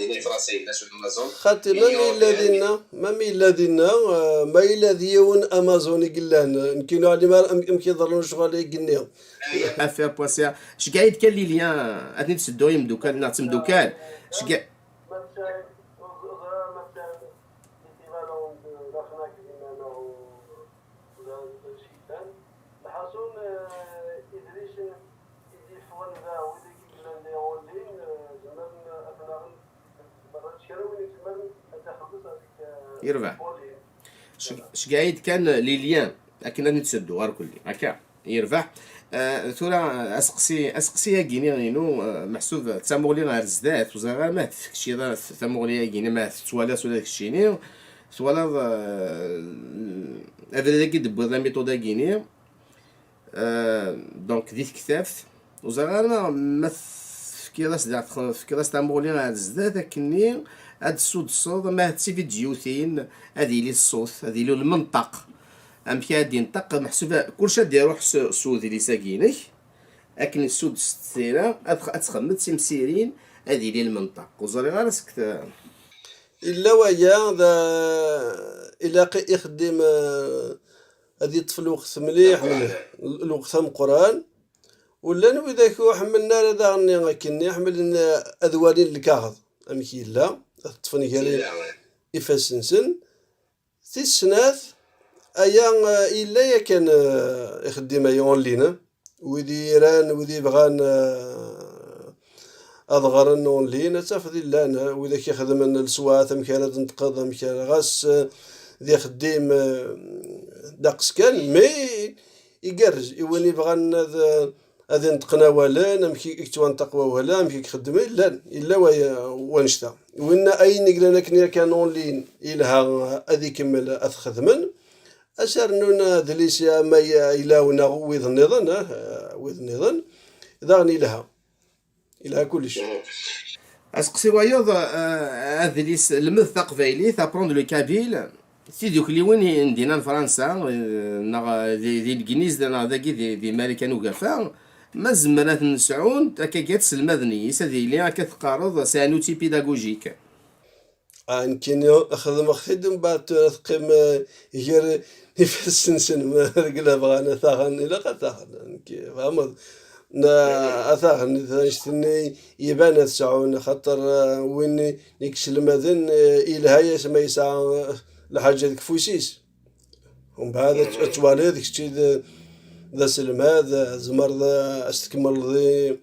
Xaṭi, ma mi yella dinna, ma mi yella dinna, eh, ma yella d yiwen Amazon i yellan, eh, nekki ur neɛlim ara am-, amek iḍerrun lecɣal i igenni. Affaire poisson. Ceggeɛ-iyi-d kan les liens, ad ten-id-sedduɣ i imeddukal neɣ d timeddukal. Ceggeɛ- Lḥaṣun, eh, idlisen i d-yeffɣen da, wid i yellan di Online, eh, zemren ad ten-aɣen. Yerbeḥ. Ceg-, ceggeɛ-iyi-d kan les liens akken ad ten-id-sedduɣ ɣer kulli. Akka. Yerbeḥ. Eh, tura, aseqsi, aseqsi-agi-ni inu, eh, meḥsub d tamuɣli ɣer zdat, ur ẓriɣ ara ma tfekciḍ ara tamuɣli-agi-ni, ma tettwaliḍ ula d keččini, twalaḍ, eh, abrid-agi d-tewwiḍ, la méthode-agi-ni, eh, donc di tektabt, ur ẓriɣ ara ma tefkiḍ-as daɣ, tefkiḍ-as tamuɣli ɣer zdat, akkenni ad d-tessudseḍ, ma d tividyutin, ad yili ṣṣut, ad yili lmenṭaq. Amek ara d-inṭeq, meḥsub kullec ad d-iruḥ s, s udlis-agi-inek, akken tessudset tira, ad, ad txemmet timsirin, ad yili lmenṭaq. Ur ẓriɣ ara seg ta- Illa waya, d, ilaq ixeddim, eh, ad yeṭṭef lweqt mliḥ, mliḥ, lweqt ameqqran. U llan widak ur ḥemmlen ara daɣen akkenni, ḥemmlen, eh, ad walin lkaɣeḍ, amek yella, ad ṭṭfen gar ifassen-nsen. Tis snat, aya, eh, yella yakan, eh, ixeddim aya en ligne. Wid i iran, wid i bɣan, eh, ad ɣren en ligne, ad tafeḍ i llan, eh, wid ak ixedmen leswat, amek ara d-neṭqeḍ, amek ara, ɣas, eh, d ixeddim, eh, ddeqs kan, mais igerrez i win ibɣan ad, ad inṭeqen awalen, amek i yettwanṭaq wawal-a, amek i ixeddem, llan, yella wa-, wannect-a. Winna ayen i yellan akken yakan en ligne, yelha ad ikemmel ad t-xedmen. Ad s-rnun adlis ama y-, ilaw neɣ wid nniḍen, ah, wid nniḍen, daɣen yelha. Yelha kullec. Aseqsi wayeḍ, eh, adlis Lmed Taqbaylit, Apprendre le Kabyle, tidukliwin i, n dinna n Fransa, eh, neɣ di, di Legliz, neɣ dagi di, di Marikan Ugafa, ma zemren ad ten-sɛun, akka tselmaden-is, ad yili, akka teqqareḍ, c'est un outil pédagogique. Ah, nekkini xedmeɣ-t-id, mbeɛd tura teqqim, eh, gar ifassen-nsen, ma deg lebɣa ad t-aɣen, ilaq ad t-aɣen. Nekk, tfehmeḍ? Na, ad t-aɣen, annect-nni iban ad sɛun, axaṭer, eh, win i iselmaden, eh, ilha-yas ma yesɛa, eh, lḥaǧa deg ufus-is. Umbeɛd ad, ad twaliḍ kečči d, d aselmad, eh, tzemreḍ, eh, ad s-tkemmleḍ i,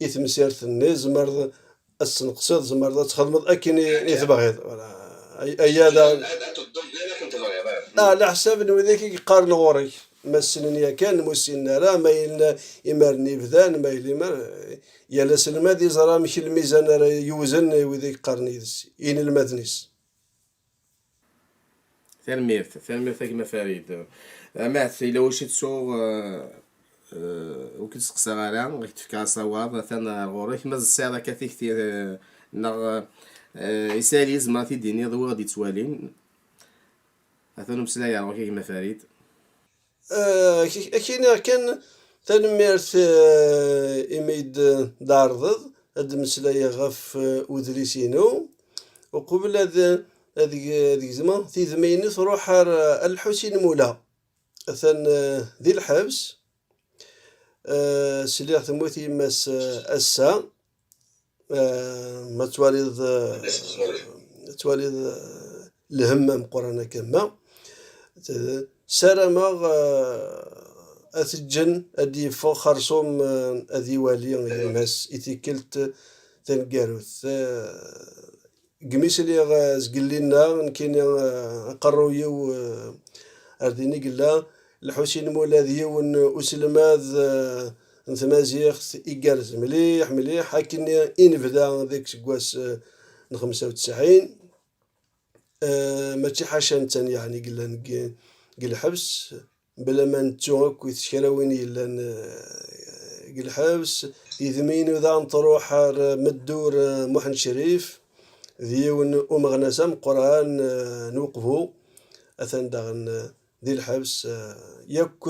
i temsirt-nni, tzemreḍ ad tesneqseḍ, tzemreḍ ad txedmeḍ akken i, i tebɣiḍ. Voilà. Ay-, aya d a-, ad, ad tedduḍ d ayen akken tebɣiḍ, ah. Ɛla ḥsab n widak i yeqqaren ɣur-k. Ma ssnen yakan, ma ur ssinen ara, ma yella imaren ibdan, ma yella imar, yal aselmad yeẓra amek lmizan ara yewzen wid i yeqqaren yid-s, inelmaden-is. Tanemmirt, tanemmirt a gma Farid. Amat, yella wacu i ttuɣ, eh, eh, ur k-id-steqsaɣ ara, ad k-d-fkeɣ asawaḍ, atan ar ɣur-k, ma tesɛiḍ akka tikti, eh, neɣ, eh, isali, tzemreḍ ad t-id-tiniḍ i wid ɣ-d-yettwalin. Atan umeslay ar ɣur-k a gma Farid. Eh, ak-, ak-iniɣ kan tanemmirt, eh, imi d-, d-ɛerḍeḍ ad d-mmeslayeɣ ɣef, eh, udlis-inu. Uqbel ad, ad, g-, ad gezmeɣ, tidmi-inu truḥ ar, eh, Lḥusin Mula. Atan, eh, di lḥebs. Eh, sliɣ temmut yemma-s, eh, ass-a. Eh, ma twaliḍ, eh, twaliḍ, eh, lhemm ameqqran akka ma. Ssarameɣ, eh, ad t-ǧǧen ad d-yeffeɣ xerṣum, eh, ad iwali yemma-s i tikkelt taneggarut. Eh, deg mi sliɣ, eh, zgelli-nneɣ, nekkini, eh, aqerruy-iw, eh, ar din i yella. Lḥusin Mula d yiwen uselmad, eh, n tmaziɣt igerrez mliḥ, mliḥ, akken i nebda deg useggas, eh, n xemsa u tesɛin. Eh, mačči ḥaca netta, yeɛni, yellan deg, deg lḥebs, bla ma nettu akk i tekrawin yellan, eh, deg lḥebs. Idem-inu daɣen truḥ ar Meddur, eh, Muḥend Crif, d yiwen umeɣnas ameqqran, eh, n Uqbu. Atan daɣen, eh, di lḥebs, eh, yakk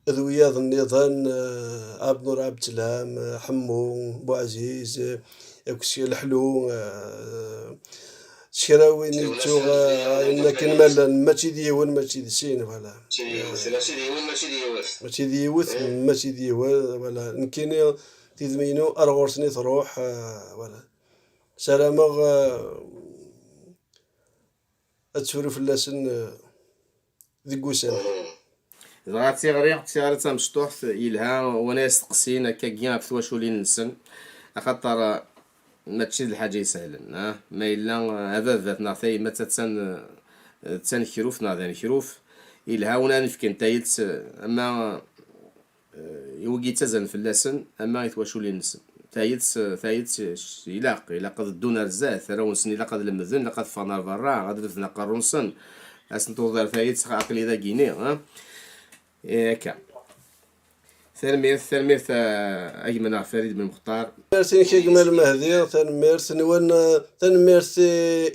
d wiyaḍ nniḍen, eh, Ɛebdnur Ɛebdselam, eh, Ḥemmu, Buɛziz, eh, yakk s Leḥlu, eh, s kra win yettuɣ, eh, ayen akken ma llan, mačči d yiwen, mačči d sin, voilà. Mačči d yiwen, mačči d yiwen, mačči d yiwet. Mačči d yiwet, mačči d yiwen, voilà. Nekkini, tidmi-inu, ar ɣur-ten i truḥ, eh, voilà. Sarameɣ, eh, ad tefru fell-asen, eh, deg wussan. Dɣa tiɣri, tiɣri d tamecṭuḥt yelha, wana asteqsin akkagi ɣef twaculin-nsen, axaṭer, eh, mačči d lḥaǧa isehlen, ah. Ma yella, eh, ababat neɣ tayemmat attan, eh, d tanekruf neɣ d anekruf, yelha wana ad nefken tayet, eh, ama, eh, i wigi yettazzalen fell-asen, ama i twaculin-nsen. Tayet, tayet, ilaq, ilaq ad ddun ar zdat, arraw-nsen ilaq ad lemden, ilaq ad ffɣen ar berra, ad refden aqerru-nsen. Ad sen-tuḍer tayet, aql-i dagini, ha? Eh, akka. Tanemmirt, tanemmirt a, a gma-nneɣ Farid Ben Muxtar. Tanemmirt-inek a gma Lmehdi, tanemmirt-nwen, tanemmirt i,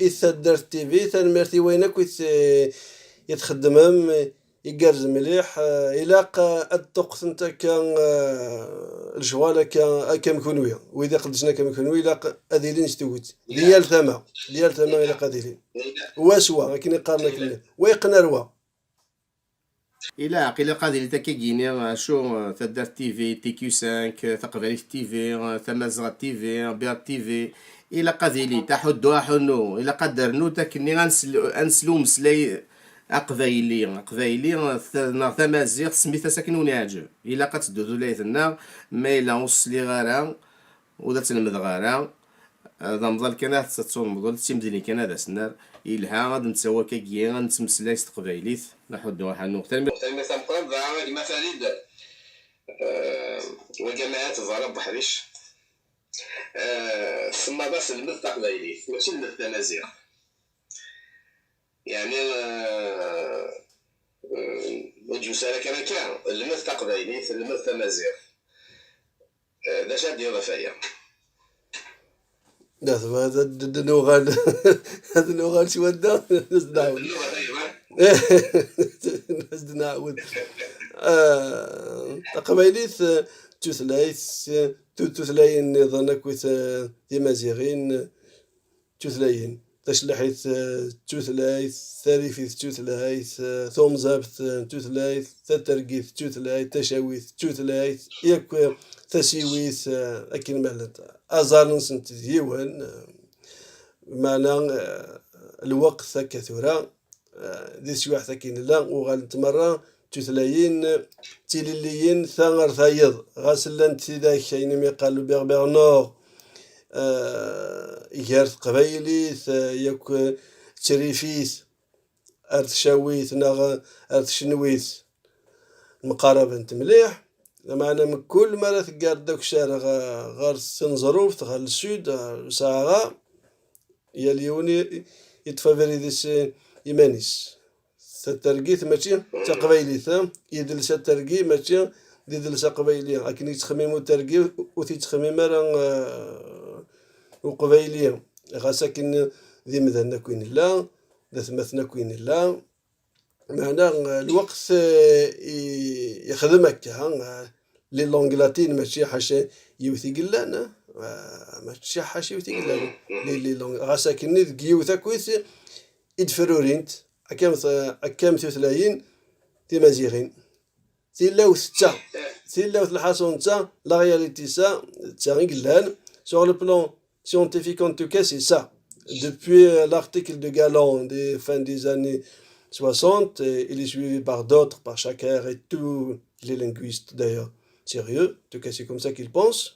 i taddart T V, tanemmirt i wayen akk i t-, i txeddmem, igerrez mliḥ. Eh, ilaq, eh, ad ṭṭuqtent akka, eh, lecɣal akka, akka am kunwi. Wid iqeddcen akka am kunwi, ilaq ad ilin s tuget. Di yal tama, di yal tama ilaq ad ilin. Wa s wa, akken i qqaren akken. Wa yeqqen ar wa. Ilaq, ilaq ad ilint akkagini, acu, taddart T V, T Q cinq, taqbaylit T V, tamazɣa T V, Biard T V, ilaq ad ilint, aḥuddu, aḥunnu, ilaq ad d-rnunt akkenni ad neslu, ad neslu umeslay aqbayli, aqbayli, t-, neɣ tamaziɣt, semmit-as akken wen-iɛǧeb. Ilaq ad teddu tulayt-nneɣ, ma yella ur sliɣ ara, ur d ad tt-lemdeɣ ara, d amḍal kan ad tt-, ad tt-, ur nemḍel, d timedlin kan ad as-nerr. Yelha ad nettawi akkagi, ad nettmeslay s teqbaylit, aḥuddu aḥannu. Tanemmirt. Tanemmirt tameqqrant, dɣa a gma Farid, eh, wagi ma teẓra Buḥric, eh, tsemmaḍ-as lmed taqbaylit, mačči lmed tamaziɣt. Yeɛni, eh, eh, ur d-yusi ara kan akka, lmed taqbaylit, lmed tamaziɣt. Eh, d acu ad d-tiniḍ ɣef waya? Da, tebɣiḍ ad d-, d-, nuɣal, ad nuɣal s wadda, ad d-nɛawed. Ad d-nɛawed. Ah, taqbaylit, eh, d tutlayt, eh, tu-, tutlayin nniḍen akkit, eh, timaziɣin, eh, tutlayin. Tacelḥit, eh, d tutlayt, tarifit d tutlayt, eh, tumẓabt, eh, d tutlayt, tatergit d tutlayt, tacawit d tutlayt, yakk, eh, tasiwit, eh, akken ma llant. Aẓar-nsent d yiwen, eh, meɛna, eh, lweqt akka tura, eh, di teswiɛt akken nella, uɣalent merra tutlayin tilelliyin ta ɣer tayeḍ, ɣas llant tidak, ayen umi yeqqar le berbère nord, eh, gar teqbaylit, eh, yakk, eh, ttrifit ar tcawit neɣ ar tcenwit. mqarabent mliḥ, lameɛna mkul mi ara teggareḍ akessar ɣ-, ɣer tneẓruft, ɣer le sud, ɣer Sahara, yal yiwen i, i, yeṭṭef abrid-is, eh, iman-is. Tatergit mačči d taqbaylit, eh, idles atergi mačči d idles aqbayli. Akken yettxemmim utergi, ur t-yettxemmim ara, eh, uqbayli. Ɣas akken d imdanen akk i nella, d atmaten akk i nella, meɛna, eh, lweqt, eh, i-, ixdem akka, eh, les langues latines mačči ḥaca yiwet i yellan, eh, mačči ḥaca yiwet i yellan. Les, les langues, ɣas akken deg yiwet akkit i d-frurint, akka am t-, akka am tutlayin timaziɣin. Tilawt d ta, tilawt lḥaṣun d ta, la réalité d ta, d ta i yellan. Sur le plan scientifique, en tout cas, c'est ça. Depuis, euh, l'article de Galland des fins des années soixante, euh, il est suivi par d'autres, par Chaker et tous les linguistes d'ailleurs sérieux. En tout cas, c'est comme ça qu'ils pensent.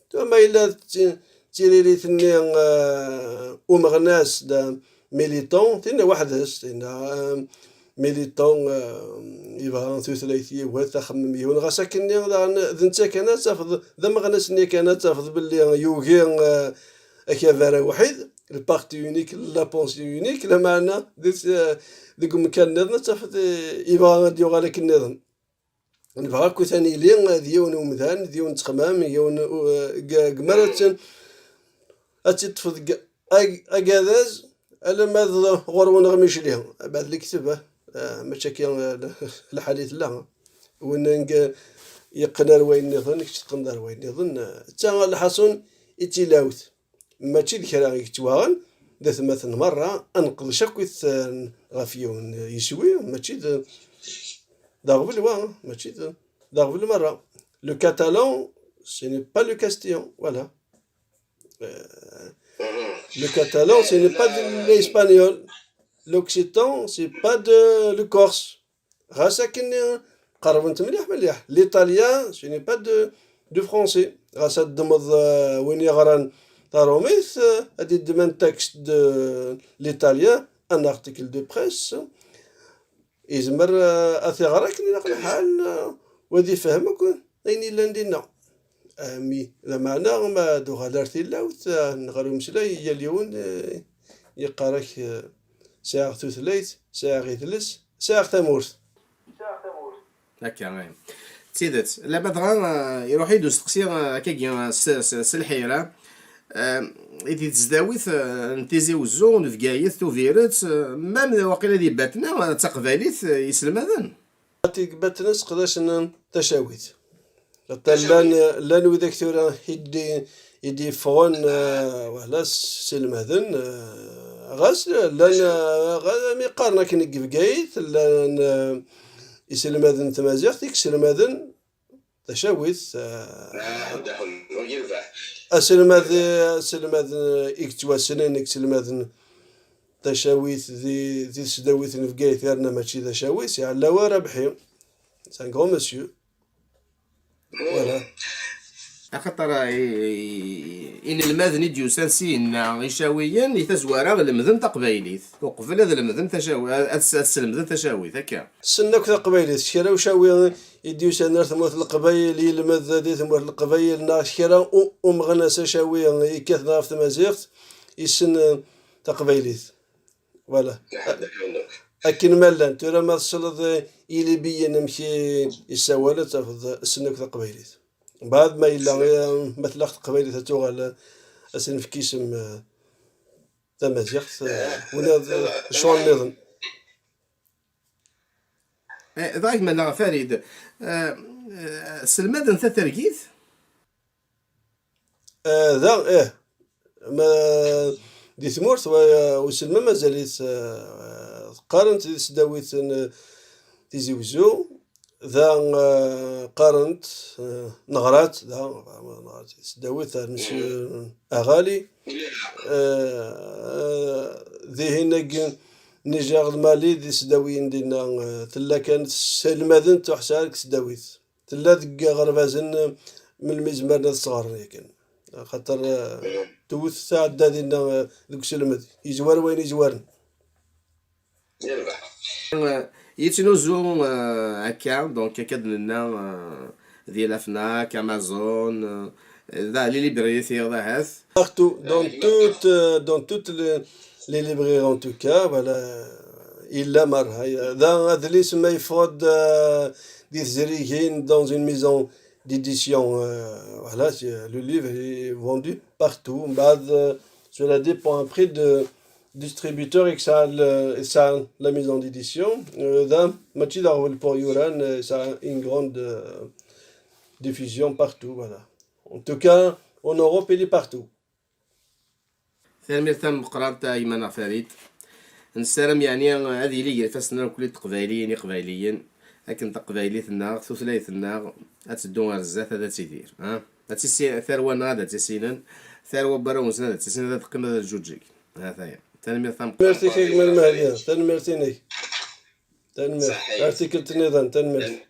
Tura ma yella d ti-, d tiririt-nni, euh, umeɣnas d militant, tinna weḥd-s, tinna, euh, militant, euh, yebɣa tutlayt yiwet, axemmem yiwen, ɣas akkenni daɣen d netta kan ad tafeḍ, d ameɣnas-nni kan ad tafeḍ belli yugi, euh, akabar awḥid, le parti unique, la pensée unique, lameɛna di, euh, deg umkan nniḍen ad tafeḍ, euh, yebɣa ad yuɣal akken nniḍen. Nebɣa akk ad nili d yiwen umdan, d yiwen n ttexmam, yiwen, uh, g-, g-, mi ara tt-, ad tt-teṭṭfeḍ deg ag-, agadaz, alamma d ɣur-wen ɣmicli. Abɛed lekteb, ah, ah, mačči akka, ah, lḥal i tella. Win nga yeqqen ar wayen nniḍen, kečč teqqneḍ ar wayen nniḍen, ah, d ta lḥaṣun i d tilawt. Mačči d kra i yettwaɣen, d atmaten merra, ad neqdec akkit, eh, ɣef yiwen yiswi, mačči d, d aɣbel wa, mačči d, d aɣbel merra. Le catalan, ce n'est pas le castillan, voilà. Euh, le catalan, ce n'est pas de l'espagnol. L'occitan, c'est pas de le corse. Ɣas akken qerrbent mliḥ mliḥ. L'italien, ce n'est pas de, du français. Ɣas ad ddmeḍ, euh, win yeɣran tarumit, euh, ad iddem un texte de l'italien, un article de presse, yezmer, euh, ad t-iɣer akken ilaq lḥal, euh, u ad ifhem akk ayen yellan dinna. Ami, lameɛna ma d-uɣal ar tilawt, eh, neɣ ar umeslay, yal yiwen, eh, yeqqar-ak, eh, sɛiɣ tutlayt, sɛiɣ idles, sɛiɣ tamurt. Akka, eh. D tidet. Lama dɣa, eh, iruḥ-iyi-d usteqsi, eh, akkagi, eh, s, s, s lḥira. Eh, i di tesdawit, eh, n Tizi Wezzu, n Bgayet, Tubiret, eh, mam waqila di Batna, eh, d taqbaylit, eh, iselmaden? Ati deg Batna sseqdacen tacawit. Llan, llan widak tura i d-, i d-yeffɣen, eh, wala s-, selmaden, eh, ɣas llan, eh, ɣas mi qqaren akken deg Bgayet, llan, eh, iselmaden n tmaziɣt i iselmaden tacawit, eh, aselmad, aselmad, eh, i yettwassnen, i iselmaden tacawit di, di tesdawit n Bgayet, yerna mačči d acawit, si Ɛellawa Rabḥi. C'est un grand monsieur. Voilà. Axaṭer, i, i, inelmaden i d-yusan syenna icawiyen, i tazwara lemden taqbaylit, uqbel ad lemden tacawi-, ad, ad slemden tacawit, akka. Ssnen akk taqbaylit, kra ucawi i d-yusan ar tmurt n Leqbayel, yelmed di tmurt n Leqbayel, neɣ kra u-, umeɣnas acawi yekkaten ɣef tmaziɣt, yessen, eh, taqbaylit. Voilà. Akken ma llan, tura ma tesleḍ, eh, i Ilibiyen amek i, i ssawalen, ad tafeḍ, eh, ssnen akk taqbaylit. Mbeɛd ma yella, eh, ma tella teqbaylit ad tuɣal, eh, ad s-nefk isem, eh, tamaziɣt, eh, wala d, eh, ccɣel nniḍen. Eh, dɣa gma-nneɣ Farid, eh, eh, selmaden tatergit? Eh, da, ih. Ma di tmurt, wa-, uselmad mazal-it, eh, qqaren-t di tesdawit n Tizi Wezzu. Da, eh, qqaren-t, eh, neɣra-t, da, neɣra-t di tesdawit n Monsieur Aɣali. Eh, eh, dihin agi, Niger d Mali, di tesdawiyin dinna, eh, tella kan selmaden tuḥsar deg tesdawit. Tella deg iɣerbazen, eh, melmi zemren ad sɣeren yakan. Axaṭer, eh, tewwet tɛedda dinna, eh, deg uselmed. Yezwar wayen yezwaren. Yerbeḥ. Eh, Yettnuzu, euh, akka, donc, akka d-nenna, euh, di la Fnac, Amazon, euh, da, les librairies tiyaḍ ahat. Partout, dans toutes, euh, dans toutes les, les librairies en tout cas, voilà. Yella merra. Da adlis ma yeffeɣ-d, euh, di tezrigin dans une maison d'édition, euh, voilà, c'est, euh, le livre est vendu partout. Mbeɛd, euh, cela dépend après de distributeur i yesɛa le- yesɛa la maison d'édition. Euh, da, mačči d aɣbel pour yuran, euh, ça a une grande, euh, diffusion partout, voilà. En tout cas, en Europe, il est partout. Tanemmirt tameqqrant a gma-nneɣ Farid. Nessaram yeɛni ad yili gar ifassen-nneɣ nekkni d teqbayliyin iqbayliyen, akken taqbaylit-nneɣ, tutlayt-nneɣ, ad teddu ar zdat, ad tidir, ha? Ad tissin, tarwa-nneɣ ad tt-issinen, tarwa n warraw-nsen ad tt-issinen, ad teqqim ad teǧǧuǧǧeg. Ha-t-aya. Tanemmirt tameqqrant. Merci a gma Lmehdi, tanemmirt-inek. Tanemmirt. Ar tikkelt nniḍen, tanemmirt.